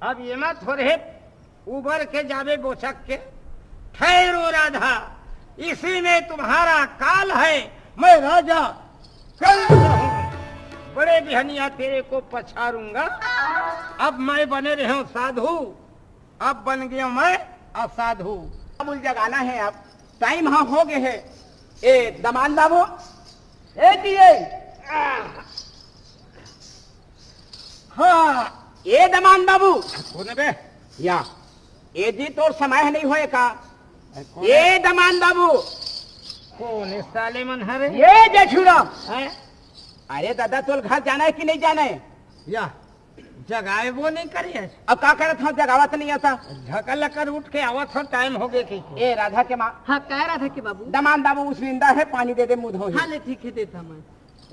अब ये मत हो रहे उबर के जाबे बोचक के। ठहरो राधा, इसी में तुम्हारा काल है, मैं राजा कंस हूँ, बड़े बिहनिया तेरे को पछाड़ूंगा। अब मैं बने रहे साधु, अब बन गया मैं असाधु। अब उल जगाना है, अब टाइम हाँ हो गए है। ए दमान बाबू, ए दिए, हाँ, ए दमान बाबू। कौन बे? या, ए जी तोर समय नहीं होए का? ये दमान बाबू। कोन ए साले मन हरे? ये जेठू राम। हैं? अरे दादा, तोर घर जाना है कि नहीं जाना है? या, जगाए वो नहीं करे है। अब का करत हव, जगावत नहीं आता। झकल कर उठ के आवत हव, टाइम हो गए कहिके। ए राधा के माँ। हाँ, काय राधा के बाबू? दमान बाबू उसनिंदा है, पानी दे दे, मुँह धोही। हाँ ले, ठीक है, देता मैं।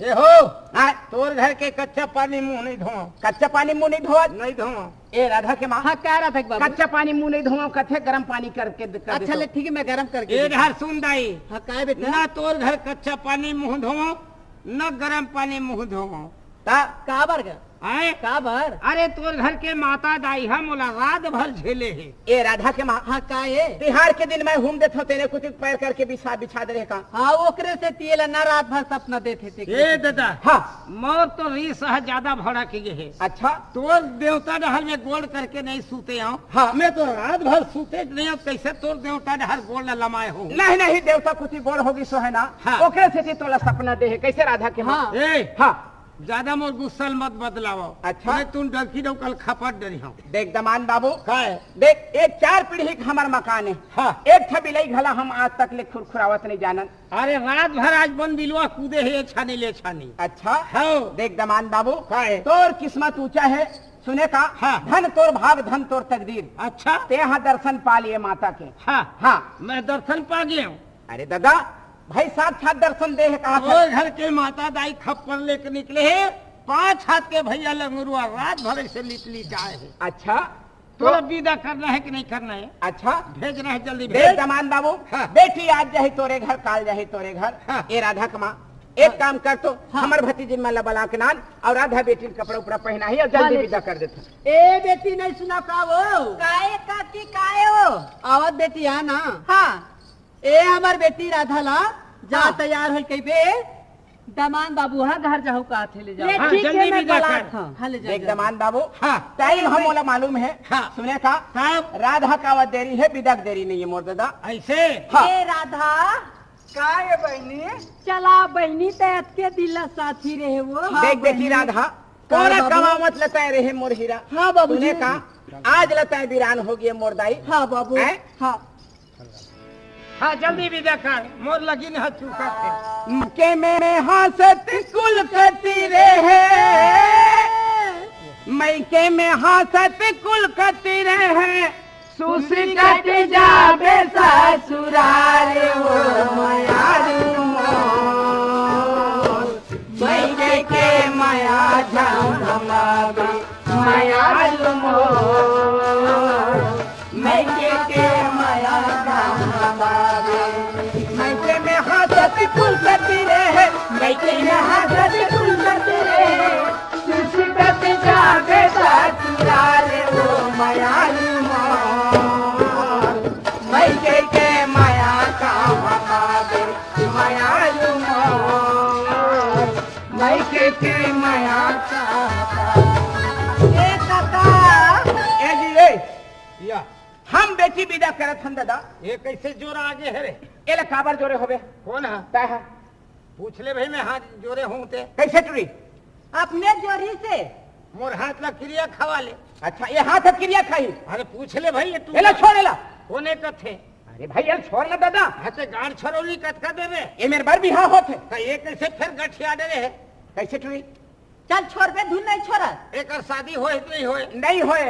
ए हो, हाँ। तोर घर के कच्चा पानी मुँह नहीं धोवंव। कच्चा पानी मुँह नहीं धोवत? नहीं धोवंव। ए राधा के माँ। हाँ, काय राधा के बाबू? कच्चा पानी मुँह नहीं धोवंव, कथे गरम पानी करके द-, कर अच्छा देतो। ले, ठीक है, मैं गरम करके ए देता। धार सुन दाई। हाँ, काय बेटा? ना तोर घर कच्चा पानी मुँह धोवंव, ना गरम पानी मुँह धोवंव। ता? काबर गा? हैं? काबर? अरे तोर घर के माता दाई ह मोला रात भर झेले हे। ए राधा के माँ। हाँ, का ए? तिहार के दिन मैं हूम देथंव, तेने कुछ पैर करके बिछा, बिछा दे रहे का? हाँ, ओकरे सेती एला ना रात भर सपना देथे ते। ए दादा। हाँ। मोर तो रीस ह ज्यादा भड़क गे हे। अच्छा। तोर देवता डहर में गोड़ करके नहीं सूते हंव। हाँ। मैं तो रात भर सूते नहीं हंव, कैसे तोर देवता डहर गोड़ ल लमाए हूँ? नहीं, नहीं, देवता कुछ गोड़ होगी सो है ना। हाँ। ओकरे सेती तोला सपना दे हे, कैसे राधा के माँ? हाँ। ए। हाँ। ज्यादा मोर गुस्सा ल मत बदलावव। अच्छा। मैं तुम डंकी डौकल खपट डरी हंव। देख दमान बाबू। का है? देख, ये चार पीढ़ी के हमर मकान है। हाँ। एक ठा बिलाई घला हम आज तक ले खुरखुरावत नहीं जानन। अरे रात भर आज बन बिलवा कूदे हे, ये छानी ले छानी। अच्छा। हाँ। देख दमान बाबू। का है? तोर किस्मत ऊंचा है। सुने का? हाँ। धन तोर भाग, धन तोर तकदीर। अच्छा। ते हा दर्शन पा लिए माता के। हाँ। हाँ। मैं दर्शन पा गया हूँ। अरे दादा, भाई साक्षात दर्शन दे हे कहा था। तोर घर के माता दाई खप्पर लेके निकले हे, पांच हाथ के भैया लंगरुआ रात भर ऐसे लिट लिट आए हे। अच्छा। तोला तो विदा करना है कि नहीं करना है? अच्छा। भेजना है, जल्दी देख भेज। दमान बाबू, हाँ। बेटी आज जाही तोरे घर, काल जाही तोरे घर। हाँ। ए राधा के माँ, एक हाँ। काम कर तो, हाँ। हमर भतीजिन मन ला बला के लान अउ राधा बेटी ल कपड़ा उपड़ा पहनाही अउ जल्दी हाँ, ले विदा चल। कर देथन। ए बेटी, नहीं सुना का वो? काए काकी, काए हो? आवत बेटी, आ ना। हाँ। ए हमर बेटी राधा ला, जा हाँ। तैयार होई कहिबे, दमान बाबू हा घर जाहू का थे ले जाओ। ले, हाँ, ठीक जल्दी है, मैं विदा बलात कर। हूँ। हाँ, ले जा, देख जा। दमान बाबू, हाँ। टाइम हम ओला मालूम है। हाँ। सुने का? हाँ। राधा का आवत देरी है, विदा के देरी नहीं है मोर दादा। ऐसे? हाँ। ए राधा। का ए बहिनी? चला बहिनी, ते अतके दिन ला साथी रहे वो। हाँ, देख बेटी बहिनी। राधा, हाँ, तोरा बाबू। कमावत ल तैं रहे मोर हीरा। हाँ, बाबू सुने जी। का? आज ल तैं बिरान हो गए मोर दाई। हाँ, बाबू। हैं? हाँ। हाँ, जल्दी विदा कर, मोर लगिन ह चूका थे। के में हासत कुल कती रहे, मइके में हासत कुल कती रहे, सुसकत जाबे ससुरार ओ मयारू मोर, मइके के मया झन भुलाबे मयारू मोर। मइके के मया झन भुलाबे। मइके में हासत कुल कती रहे, मइके में हासत कुल कती रहे। सुसकत जाबे ससुरार ओ मयारू मोर। मइके के मया झन भुलाबे मयारू मोर। मइके के मया झन भुलाबे। ए काका। ए जी, ए। या। हम बेटी विदा करत हन दादा। ये कैसे जोरा आगे हे रे? एला काबर जोरे होबे? कोन ह? तैं ह। पूछ ले भाई, मैं हाथ जोरे हूँ ते। कैसे टुरी? अपने जोरी से। मोर हाथ ला किरिया खवा ले। अच्छा, ये हाथ ह किरिया खाही? अरे पूछ ले भाई, ये तू एला छोड़ एला। कोने कथे? अरे भाई, एला छोड़ ना दादा। हाँ, ते गांड़ छरौली कतका देबे? ये मेर बर बिहाव होत हे। त ये कैसे फेर गठिया डरे हे? कैसे टुरी? चल छोरबे धुन नहीं छोरस। एकर शादी होय कि नहीं होय? नहीं होय।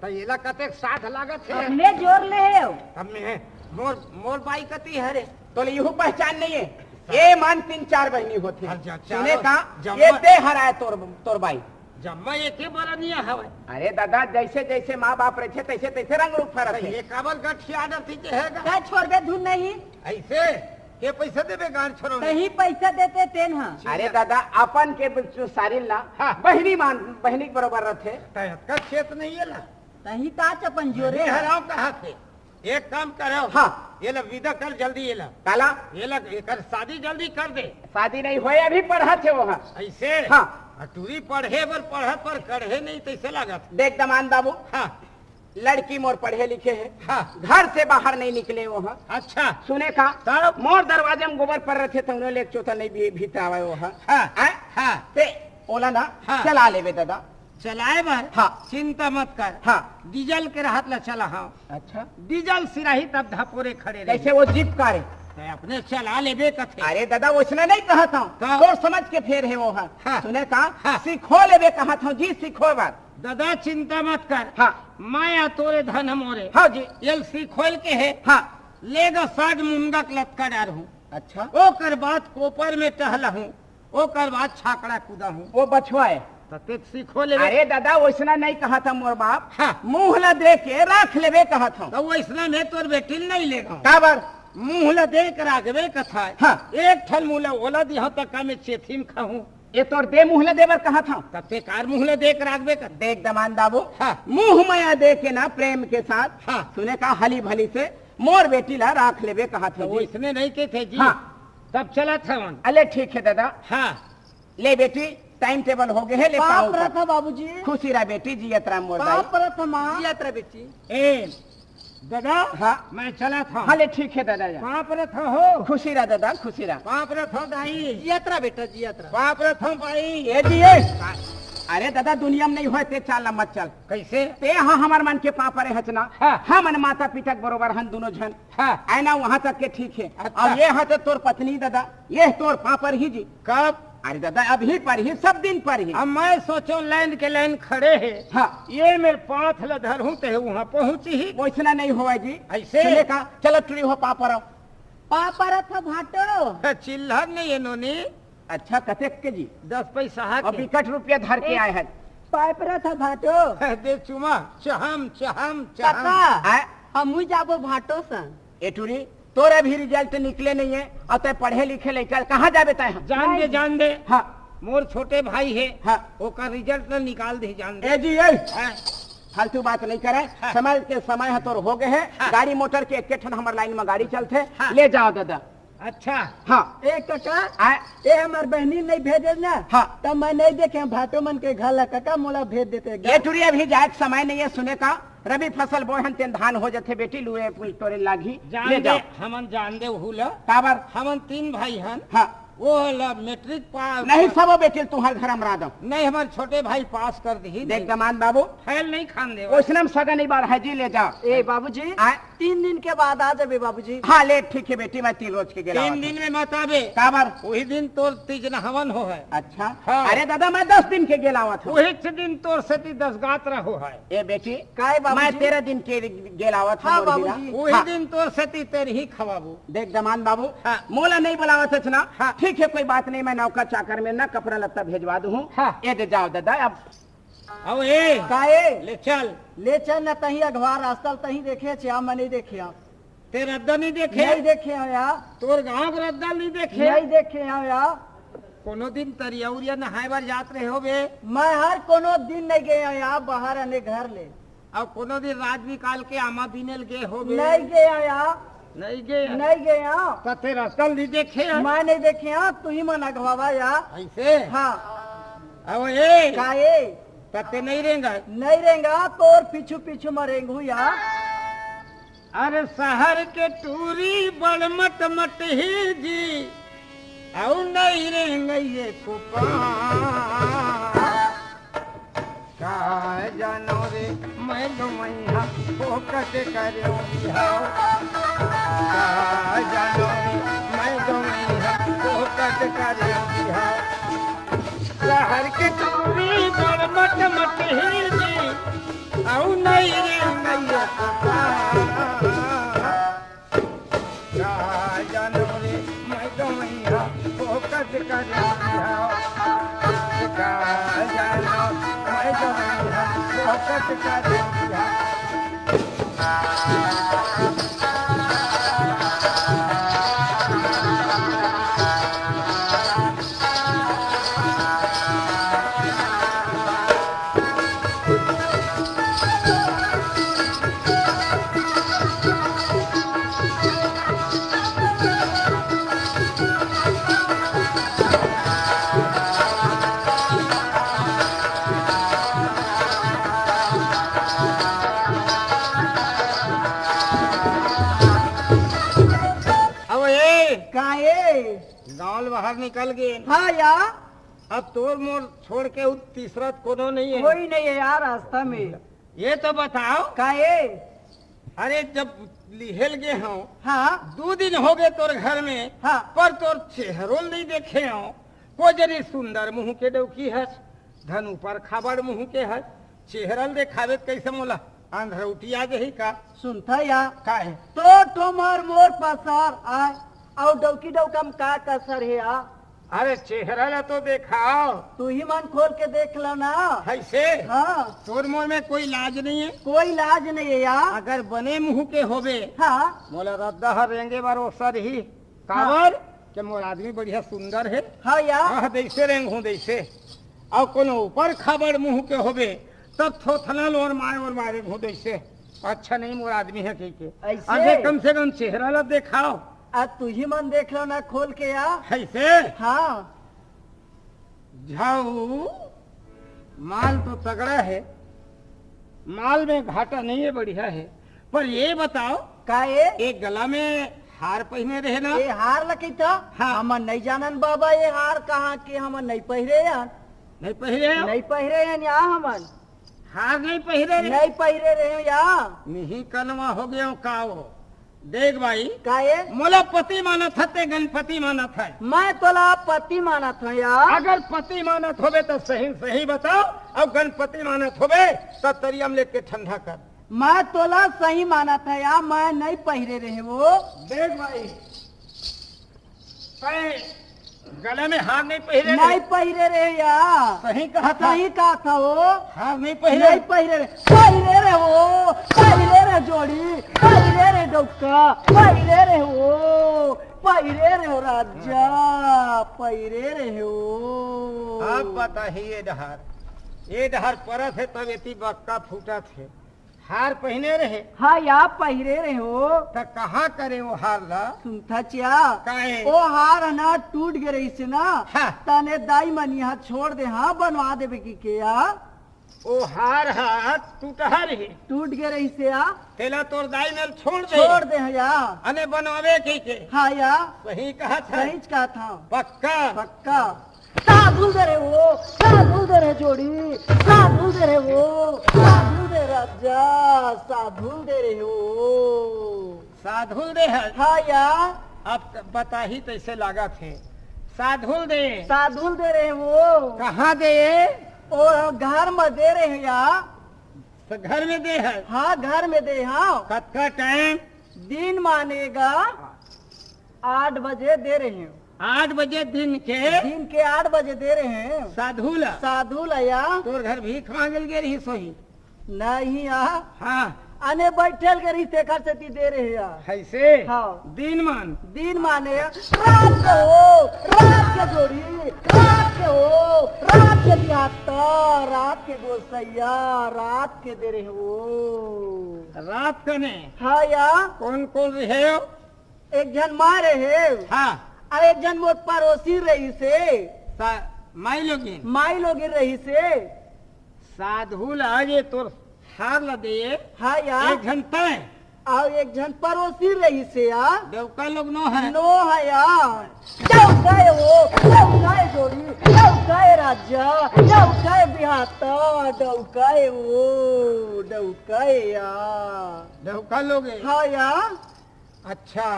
त एला कतेक साथ लागत हे? अपने जोर ले हे हो। अब मैं, मोर, मोर बाई कती हरे? तोले इहू पहचान नहीं हे। ये मान तीन चार बहिनी होत हे। अच्छा, सुने चारों का? जम्मा ये ते हराय तोर, तोर बाई। जम्मा एके बरनिया हवय। अरे दादा, जैसे जैसे माँ बाप रहिथे, तैसे तैसे रंग रूप फरत हे। ये काबर गठिया डरती के हे गा? का छोरबे धुन नहीं? ऐसे? के पैसा देबे गांड़ छरौली? तहीं पैसा देते तेन ह। अरे दादा, अपन के जो सारिन ला, हाँ। बहिनी मान, बहिनी के बरोबर रथे। तै अतका खेत नहीं हे ला। तहीं ताच अपन जोरे। नहीं हराव कहा थे। एक काम करव। हाँ। ये ला विदा कर जल्दी ये ला। काला? ये ला, एकर शादी जल्दी कर दे। शादी नहीं होय, अभी पढ़त हे वो ह। ऐसे? हाँ। आ टूरी पढ़े बर पढ़त पर कढ़े नहीं तैसे लागत। देख दमान बाबू। हाँ। लड़की मोर पढ़े लिखे हे, हाँ। घर से बाहर नहीं निकले वो ह। अच्छा। सुने का? तब? मोर दरवाजा में गोबर पर रथे, तौनो ले एक चोता नहीं भी, भीतर आवे वो ह। हाँ, आय? हाँ। ते ओला ना हाँ। चला लेबे दादा। चलाए बर हाँ। चिंता मत कर। हाँ। डीजल के रहत ला चला, हाँ। अच्छा। डीजल सिराही तब धपोरे खड़े रही। जैसे वो जीप का रे। तैं अपने चला लेबे कथे। अरे दादा, वैसने नहीं कहत हूँ। तो? तोर समझ के फेर हे वो ह। हाँ। सुने का? हाँ। सिखो लेबे कहत हूँ जी, सिखो बर। दादा चिंता मत कर। हाँ। माया तोरे धन मोरे। हाँ जी। एल सिखोल के हे। हाँ। लेगा साग मुनगा के लतका डारहूँ। अच्छा। ओकर बाद कोपर में टहलहूँ। ओकर बाद छाकड़ा कूदहूँ। वो बछवा है। त तैं सिखो लेबे। अरे दादा, वैसना नहीं कहत हूँ मोर बाप। हाँ। मुँह ला दे के राख लेबे कहत हूँ। त वैसना में तोर बेटी ल नहीं लेगा। काबर? मुँह ला दे के राखबे कथा है। हाँ। एक ठन मुँह ला ओला दिहा त का मैं चेथी म खाहूँ। ये तोर दे मुँह ला दे बर कहत हूँ। त तैं कार मुँह ला दे के राखबे कर। देख दमांद बाबू, हाँ। मुँह मया दे के ना प्रेम के साथ हाँ। सुने का हली भली से मोर बेटी ला राख लेबे कहत त हूँ जी। वैसने नहीं कहथे जी। हाँ। तब चलत हवन। अले ठीक है दादा। हाँ। ले बेटी, टाइम टेबल हो गए है, ले पाँव पाँव पर। परत हँव बाबूजी। खुशी रह बेटी, जियत रह मोर पाँव दाई। परत हँव माँ। जियत रह बेटी। ए, दादा, हाँ। मैं चलत हँव। हाँ, ले ठीक है दादा जा। पाँव परत हँव हो। खुशी रह दादा, खुशी रह। पाँव परत हँव दाई। जियत रह बेटा, जियत रह। पाँव परत हँव भाई। ए जी, ए। अरे दादा, दुनिया में नहीं होय, तैं चाल ना मत चल। कैसे? तैं ह हमर मन के पाँव परे हच ना। हाँ। हमन माता पिता के बरोबर हन दुनों झन। हाँ। आय ना, वहाँ तक के ठीक है। अच्छा। अब ये ह तो तोर पत्नी दादा, ये तोर पाँव परही जी। कब? अरे दादा, अभी परही, सब दिन परही। अब मैं सोचों लाइन के लाइन खड़े हे। हाँ। ये मेर पाँव ल धरहूँ ते वहाँ पहुँचही। वैसना नहीं होवय जी। ऐसे? सुने का, चलो टुरी हो पाँव परव। पाँव परत हँव भाटो। चिल्हर नहीं है नोनी। अच्छा, कतेक के जी? दस पैसा ह अब के। बिकट रुपया धर के ए, आए हन। पाँव परत हँव भाटो। दे चुमा, चहम, चहम, चहम। काका, आय? हमहू जाबो भाटो संग। ए टुरी, तोर अभी रिजल्ट निकले नहीं है, अउ तैं पढ़े लिखे लइका ल कहाँ जाबे तैं ह? जान दे, नहीं। जान दे। हाँ। मोर छोटे भाई हे, हाँ। ओकर रिजल्ट ल निकाल दे, जान दे। ए जी, ए। हाँ। फालतू बात नहीं करे। हाँ। समय के समय ह तोर हो गए हे। हाँ। गाड़ी मोटर के एक ठन हमर लाइन में गाड़ी चलथे। हाँ। ले जाव दादा। अच्छा। हाँ। ए कका, आय। ए हमर बहिनी नहीं भेजे ना, हाँ। त मैं नहीं देखे भाटो मन के घर ला कका, मोला भेज देते ये गा। टुरी अभी जाए के समय नहीं है, सुने का, रबी फसल बोए हन तेन धान हो जथे बेटी, लुए टोरे लागही, जान ले दे, जाव। हमन जान दे उहू ला। काबर? हमन तीन भाई हन। हाँ। वो ला मैट्रिक पास नहीं, सबो बेटी ल तुँहर घर म रा दव। नहीं, हमर छोटे भाई पास कर दिही। देख दमांद बाबू, फैल नहीं खान देवय। वैसने म सगा नहीं बाढ़य जी, ले जाव। ए बाबूजी, आय? तीन दिन के बाद आ जाबे बाबूजी। हाँ, ले, ठीक है बेटी, मैं तीन रोज के गेला तीन आवत हँव। दिन में मत आबे। काबर? उही दिन तोर तीज नहावन होहय। अच्छा। हाँ। अरे दादा, मैं दस दिन के गेला आवत हँव। उहीच दिन तोर सेती दस गात रहो है। ए बेटी, काय बाबूजी? मैं तेरह दिन के गेला आवत हँव, हाँ मोर हीरा। बाबूजी। उही हाँ। दिन तोर सेती तेरही खवाबो। देख दमांद बाबू, हाँ। मोला नहीं बुलावत हच ना। हाँ। ठीक है, कोई बात नहीं, मैं नौकर चाकर में ना कपड़ा लत्ता भेजवा दूँ। हाँ। ए दे जाव दादा, अब अउ ए, का ए? ले चल। ले चल न, तहीं अगवा रास्ता ल तहीं देखे हच, या मैं नहीं देखे हँव। ते रद्दा नहीं देखे? नहीं देखे हँव या। तोर गाँव के रद्दा नहीं देखे? नहीं देखे हँव या। कोनो दिन तरिया उरिया नहाए बर जात रहे होबे? मैं हर कोनो दिन नहीं गे हँव या, बाहर आने घर ले। अउ कोनो दिन रात निकाल के आमा बीने ल गे होबे? नहीं गे हँव या। नहीं गे हँव। नहीं गे हँव। त ते रद्दा ल नहीं देखे हँव? मैं नहीं देखे हँव, तुही मन अगवावा या। ऐसे? हाँ। अउ ए, का ए? त ते नहीं रेंगा? नहीं रेंगा, तोर पीछू पीछू म रेंगहूँ या। अरे शहर के टूरी बड़ मट मटही जी, अउ नहीं रेंगइए कुपा। का जानो रे, मैं गवइया फोकट करेंव बिहाव। का जानो रे, मैं गवइया फोकट करेंव बिहाव। शहर के टूरी बड़ मट मटही जी, अउ नहीं रे नैया। का जानो रे, मैं गवइया फोकट करेंव बिहाव। का जानो, मैं गवइया फोकट करेंव बिहाव। अब ए, का ए? गाँव ले बाहर निकल गे। हाँ या। अब तोर मोर छोड़ के उ तीसरा कोनो नहीं है। कोई नहीं है यार रास्ता में। ये तो बताओ। का ये? अरे, जब लिहेल गे हव, हाँ। दू दिन हो गए तोर घर में, हाँ। पर तोर चेहरो ल नहीं देखे हव। को जनी सुंदर मुंह के डौकी हस, धन ऊपर खाबड़ मुंह के हस, चेहरा ल देखावे त कैसे मोला अंधरौटी आ जाही का? सुनथा या? का है? तो ठोमर मोर पसर आय, अउ डौकी डौका म का कसर हे आ? अरे, चेहरा ला तो देखाव। तू ही मन खोल के देख लो ना। कैसे? हाँ। तोर मोर में कोई लाज नहीं है? कोई लाज नहीं है यार। अगर बने मुंह के होबे, हाँ। मोला रद्दा हर रेंगे बर ओसर ही। हाँ। काबर? के मोर आदमी बढ़िया सुंदर है। हाँ यार। हाँ, जैसे रेंग हूँ जैसे। अउ कोनो ऊपर खाबड़ मुंह के होबे, तब थोथना लोर माय और मारे हूँ जैसे। अच्छा नहीं मोर आदमी है कह के। ऐसे? अरे, कम से कम चेहरा ला देखाव। आ, तू ही मन देख लो ना खोल के या। ऐसे? हाँ। झाऊ, माल तो तगड़ा है, माल में घाटा नहीं है, बढ़िया है। पर ये बताओ, का ये? एक गला में हार पहिने रहे ना? ये हार लकी था? हाँ। हमन नहीं जानन बाबा, ये हार कहाँ के, हमन नहीं पहिरे यार। नहीं पहिरे हो? नहीं पहिरे यार, या हमन। हार नहीं पहिरे रहे? नहीं पहिरे रहे हो या। नहीं कनवा हो गए हो का हो? देख भाई, का ये? मोला पति मानत ह, ते गणपति मानत है। मैं तोला पति मानत हूँ यार। अगर पति मानत होबे तो सही सही बताओ, अउ गणपति मानत होबे तो तरिया म लेके ठंडा कर। मैं तोला सही मानत है यार, मैं नहीं पहिरे रहे वो। देख भाई, तैं गले में हार नहीं पहिरे नहीं रहे? पहिरे रहे यार। सही कहा था। सही कहा था वो। हार नहीं पहिरे? नहीं पहिरे रहे। पहिरे रहे वो, पहिरे रहे जोड़ी, पहिरे रहे डौका, पहिरे रहे वो, पहिरे रहे हो राजा, पहिरे रहे हो। अब बताही ये डहर, ये डहर परत है तब एती बक्का फूटत है। हार पहिने रहे? हाँ या, पहिरे रहे हो। त कहाँ करे वो हार ला? सुनथा चिया? काहे? ओ हार ह ना टूट गे रहिस हे ना, हाँ। तने दाई मन यहाँ छोड़ दे, हाँ, बनवा देबे की के या? ओ हार हा टूटहर हे। टूट गे रहिस हे या? तेला तोर दाई मन छोड़ दे। छोड़ दे ह या। अने बनवावे की के? हाँ या। सही कहा था। सही कहा था। पक्का? पक्का। साधुल दे रहे हो, साधुल दे रहे जोड़ी, साधुल दे रहे हो, साधुल दे राजा, साधुल दे रहे हो। साधुल दे है? हाँ या। अब त-, बताही तैसे लागत है। साधुल दे। साधुल दे रहे हो। कहाँ दे? ओ घर में दे रहे हो या। तो घर में दे है? हाँ, घर में दे, हाँ। कतका टाइम? दिन मानेगा। आठ बजे दे रहे हो। आठ बजे दिन के? दिन के आठ बजे दे रहे हैं। साधु ला? साधु ला या। तोर घर भीख मांगल गे रही सोही? नहीं या। हाँ। अने बैठल के रही तेकर सेती दे रहे या। ऐसे? हाँ। दिन मान? दिन माने रात के हो, रात के जोड़ी, रात के हो, रात के बिहाता, रात के गोसैया, रात के दे रहे हो। रात कने? हाँ या। कौन कौन रहे हो? एक झन माँ रहे। हाँ। अउ एक झन मोर पड़ोसी रहिसे। सा-, माई लोगिन? माई लोगिन रहिसे। साधु ला ये तोर हार ला दे। हाँ या। एक झन तय। अउ एक झन पड़ोसी रहिसे या। डौका लोग नो है। नो है या। डौका ए वो, डौका ए जोड़ी, डौका ए राजा, डौका ए बिहाता, डौका ए वो, डौका ए या। डौका लोग है। हाँ या। अच्छा,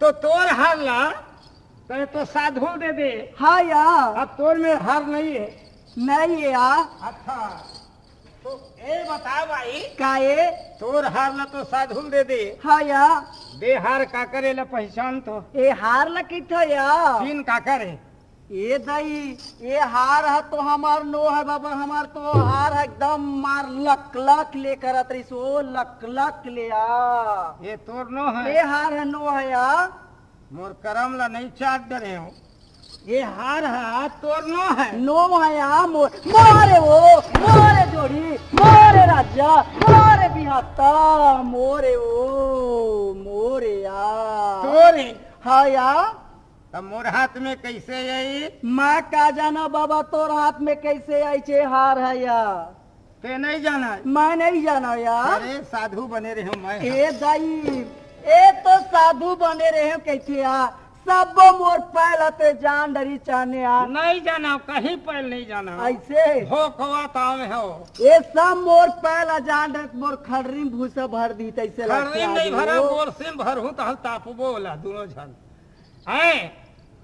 तो तोर हार ला, तैं तो साधु दे दे। हाँ या। अब तोर में हार नहीं है। नहीं है या। अच्छा, तो ए बता भाई। का ए? तोर हार ला तो साधु दे दे। हाँ या। दे हार का करे ला पहचान तो। ए हार ला किथो या? तीन का करे? ए दाई, ए हार ह तो हमार नो है बाबा, हमार तो हार ह एकदम मार लक लक ले करत रहिस, ओ लक लक ले आ। ए तोर नो है? ए हार ह नो है या। मोर करम ला नहीं चाट डरे हो। ए हार ह तोर नो है? नो है या, मोर, मोरे ओ, मोरे जोड़ी, मोरे राजा, मोरे बिहाता, मोरे ओ, मोरे या। तोरे? हाँ या। त मोर हाथ में कैसे आई? मैं का जाना बाबा, तोर हाथ में कैसे आई छे हार है या? ते नहीं जाना? मैं नहीं जाना या। अरे साधु बने रहे हूँ मैं। ए दाई, ए तो साधु बने रहे हो कहते या, सबो मोर पैला ते जान डरी चाने आ। नहीं जाना, कहीं पैल नहीं जाना। ऐसे? भोकवा ताव में हो। ये सब मोर पैला जान डर, मोर खर्री में भूसा भर दी, तैसे खर्री लगते में नहीं आज भरा, वो। बोरसे में भरहूं तो हम तापबो वाला दोनों झन। हैं?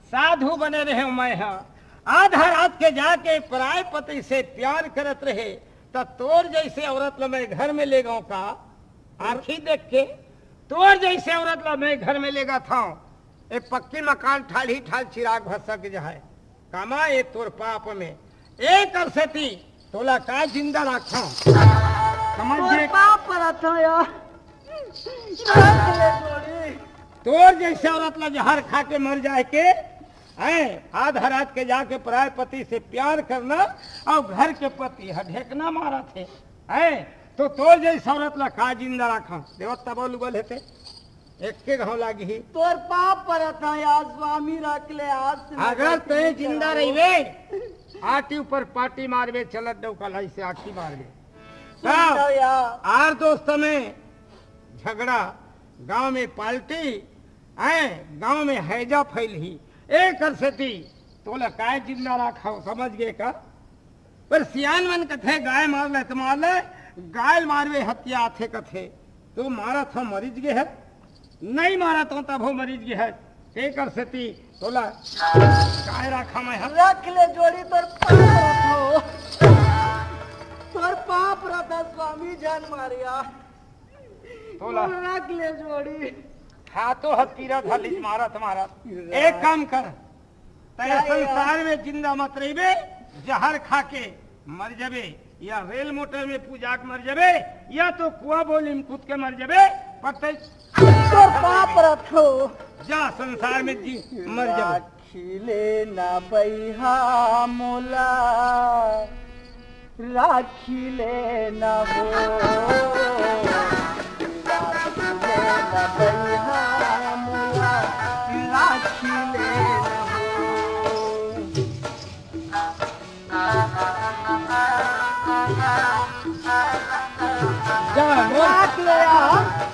साधु बने रहे मैं हा। आधा रात के जाके पराय पति से प्यार करत रहे, त तोर जैसे औरत ल मैं घर में ले गऊं का? आँखी देख के तोर जैसे औरत ला मैं घर में लेगा था, ए पक्की मकान ठाल ही ठाल चिराग भसक जाए। कमा ए तोर पाप में, ए कर सेती तोला का जिंदा राखा? समझ तोर गे? पाप परत हो यार। तोर जैसे औरत ला जहर खा के मर जाए के, हैं, आधा रात के जाके पराय पति से प्यार करना और घर के पति ह ढेकना मारत हे, हैं, तो तोर जैसे औरत ला का जिंदा राखा? देवत तबो लुबल हेते। एके घाव लागही। तोर पाँव परत हंव यार स्वामी, रख ले आज से। अगर तैं जिंदा रहिबे, आटी ऊपर पाटी मारबे, चलत डौका लाई से आखी मारबे। सुन तब तो यार। आर दोस्त में झगड़ा, गांव में पार्टी, हैं, गांव में हैजा फैलही। एकर सेती तोला काय जिंदा राखव, समझ गे का? पर सियान मन कथे, "गाय मार ले त मार ले, गाय मारबे हत्या आथे," कथे। तो मारत हंव मरिच गे हे, नहीं मारत हंव तभो मरिच गे हे। एकर सेती तोला काय राखा मैं ह? रख ले जोड़ी तोर पाँव रखो। तोर पाँव रखो स्वामी, जान मारिया। तोला रख ले जोड़ी। हाथों हाथ पीरा था लिज मारत मारत। एक काम कर, तैं संसार में जिंदा मत रहिबे, जहर खा के मर जबे, या रेल मोटर में पूजा के मर जबे, या तो कुआं बोली में कूद के मर जबे, पर तैं तोर पाँव परत हंव। जा संसार में जी मर जबे। राखी ले ना बइहा मोला, राखी ले ना हो। राखी ले ना बइहा मोला, राखी ले ना हो। जा, राख ले यार।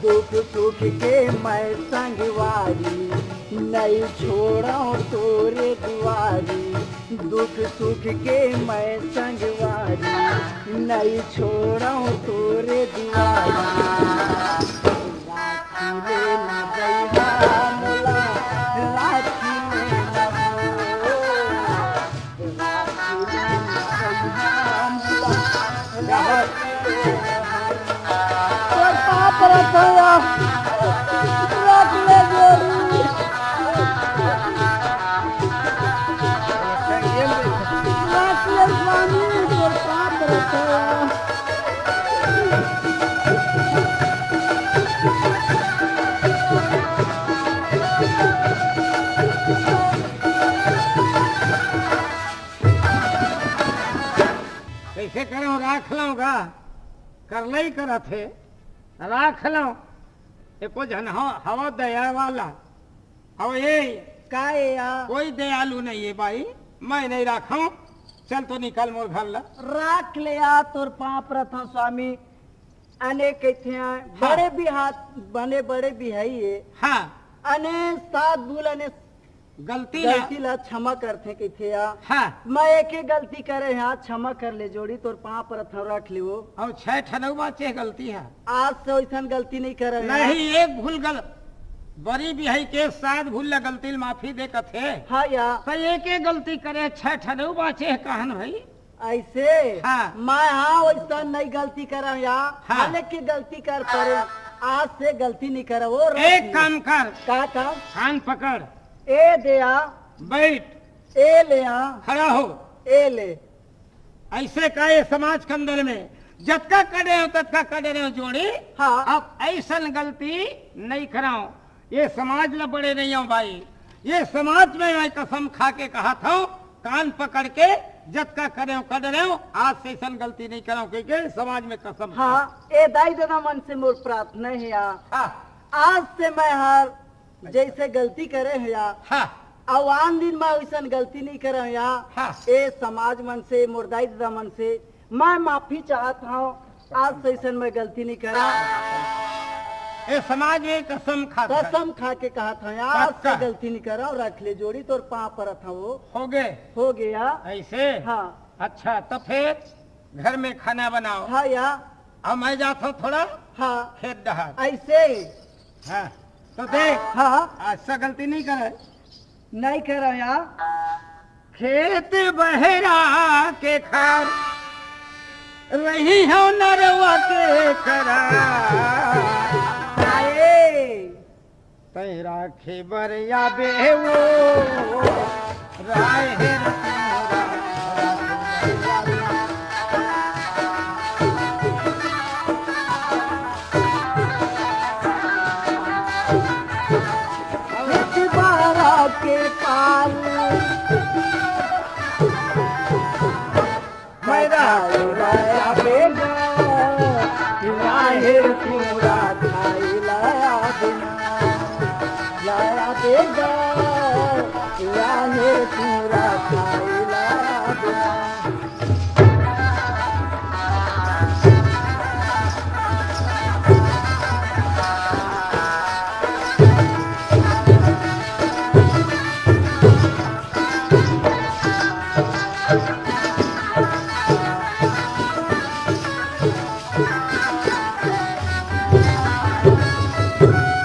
दुख सुख के मैं संगवारी, नइ छोड़ंव तोरे दुआरी। दुख सुख के मैं संगवारी, नइ छोड़ंव तोरे दुआरी। राखी ले ना बइहा मोला, राखी ले ना हो। राखी ले ना बइहा मोला, राखी ले ना हो। तोर पाँव परत हंव, राख ले जोड़ी। राख ले स्वामी, तोर पाँव परत हंव। कइसे करंव, राख लंव गा? करलई करत हे, राख लंव। एको झन हव, हवा दया वाला। अउ ए, का ए या? कोई दयालु नहीं है भाई, मैं नहीं राखंव। चल तो निकल मोर घर ला। राख ले या, तोर पाँव परत हंव स्वामी। अने कहिथे, हाँ। बड़े भी हाथ, बने बड़े भी है ये। हाँ। अने सात भूल अने गलती ला। गलती ला क्षमा करथे कहिथे या। हाँ। मैं एके गलती करे हंव, क्षमा कर ले जोड़ी, तोर पाँव परत हंव, रख ले वो। अउ छह ठन अउ बाचे गलती हे। आज से वइसन गलती नहीं करंव। नहीं, एक भूल गल-, बरी बिहाई के सात भूल ला गलती ला माफी दे कथे। हाँ या। त एके गलती करे, छह ठन अउ बाचे हे कहन भाई। ऐसे? हाँ। मैं हाँ वइसन नहीं गलती करंव या। हाँ। हाले के गलती कर परे, आज से गलती नहीं करंव वो, रख ले। एक काम कर। का काम? कान पकड़। ए दे या। बैठ। ए ले या। खड़ा हो। ए ले। ऐसे का ये समाज के अंदर में जतका करे हो, ततका करे हो जोड़ी। हाँ। अब ऐसन गलती नहीं करंव। ये समाज ला बड़े नहीं हो भाई। ये समाज में मैं कसम खा के कहत हंव, कान पकड़ के जतका करे हो, करे हो, आज से ऐसन गलती नहीं करंव, कह के समाज में कसम खा। हाँ, ए दाई ददा मन से मोर प्रार्थना हे या। हाँ। आज से मैं हर जैसे गलती करे हंव या, हाँ। अउ आन दिन मैं वइसन गलती नहीं करे हंव या। हाँ। ए समाज मन से, मोर दाई ददा मन से मैं माफी चाहत हंव। आज से अइसन मैं गलती नहीं करा। ए समाज में कसम खा था। कसम खा के कहा था, आज से पक्का। गलती नहीं करा। अउ रख ले जोड़ी, तोर पाँव परत हंव। हो गए। हो गया। ऐसे? हाँ। अच्छा, तो फिर घर में खाना बनाओ। हाँ या। अब मैं जाता हूँ थोड़ा हाँ। खेत डहर। ऐसे ही। हाँ, तो देख, हाँ। आज से गलती नहीं करे। नहीं करो या। खेत बहरा के खार, रही हो नरवा के करार। आए। तैं राखे बर आबे वो राहेर। बारा के पार। मैं राहेर आबे गा, राहेर तोरा खाई ला आबे ना, ला आबे गा, राहेर तोरा खाई ला आबे ना।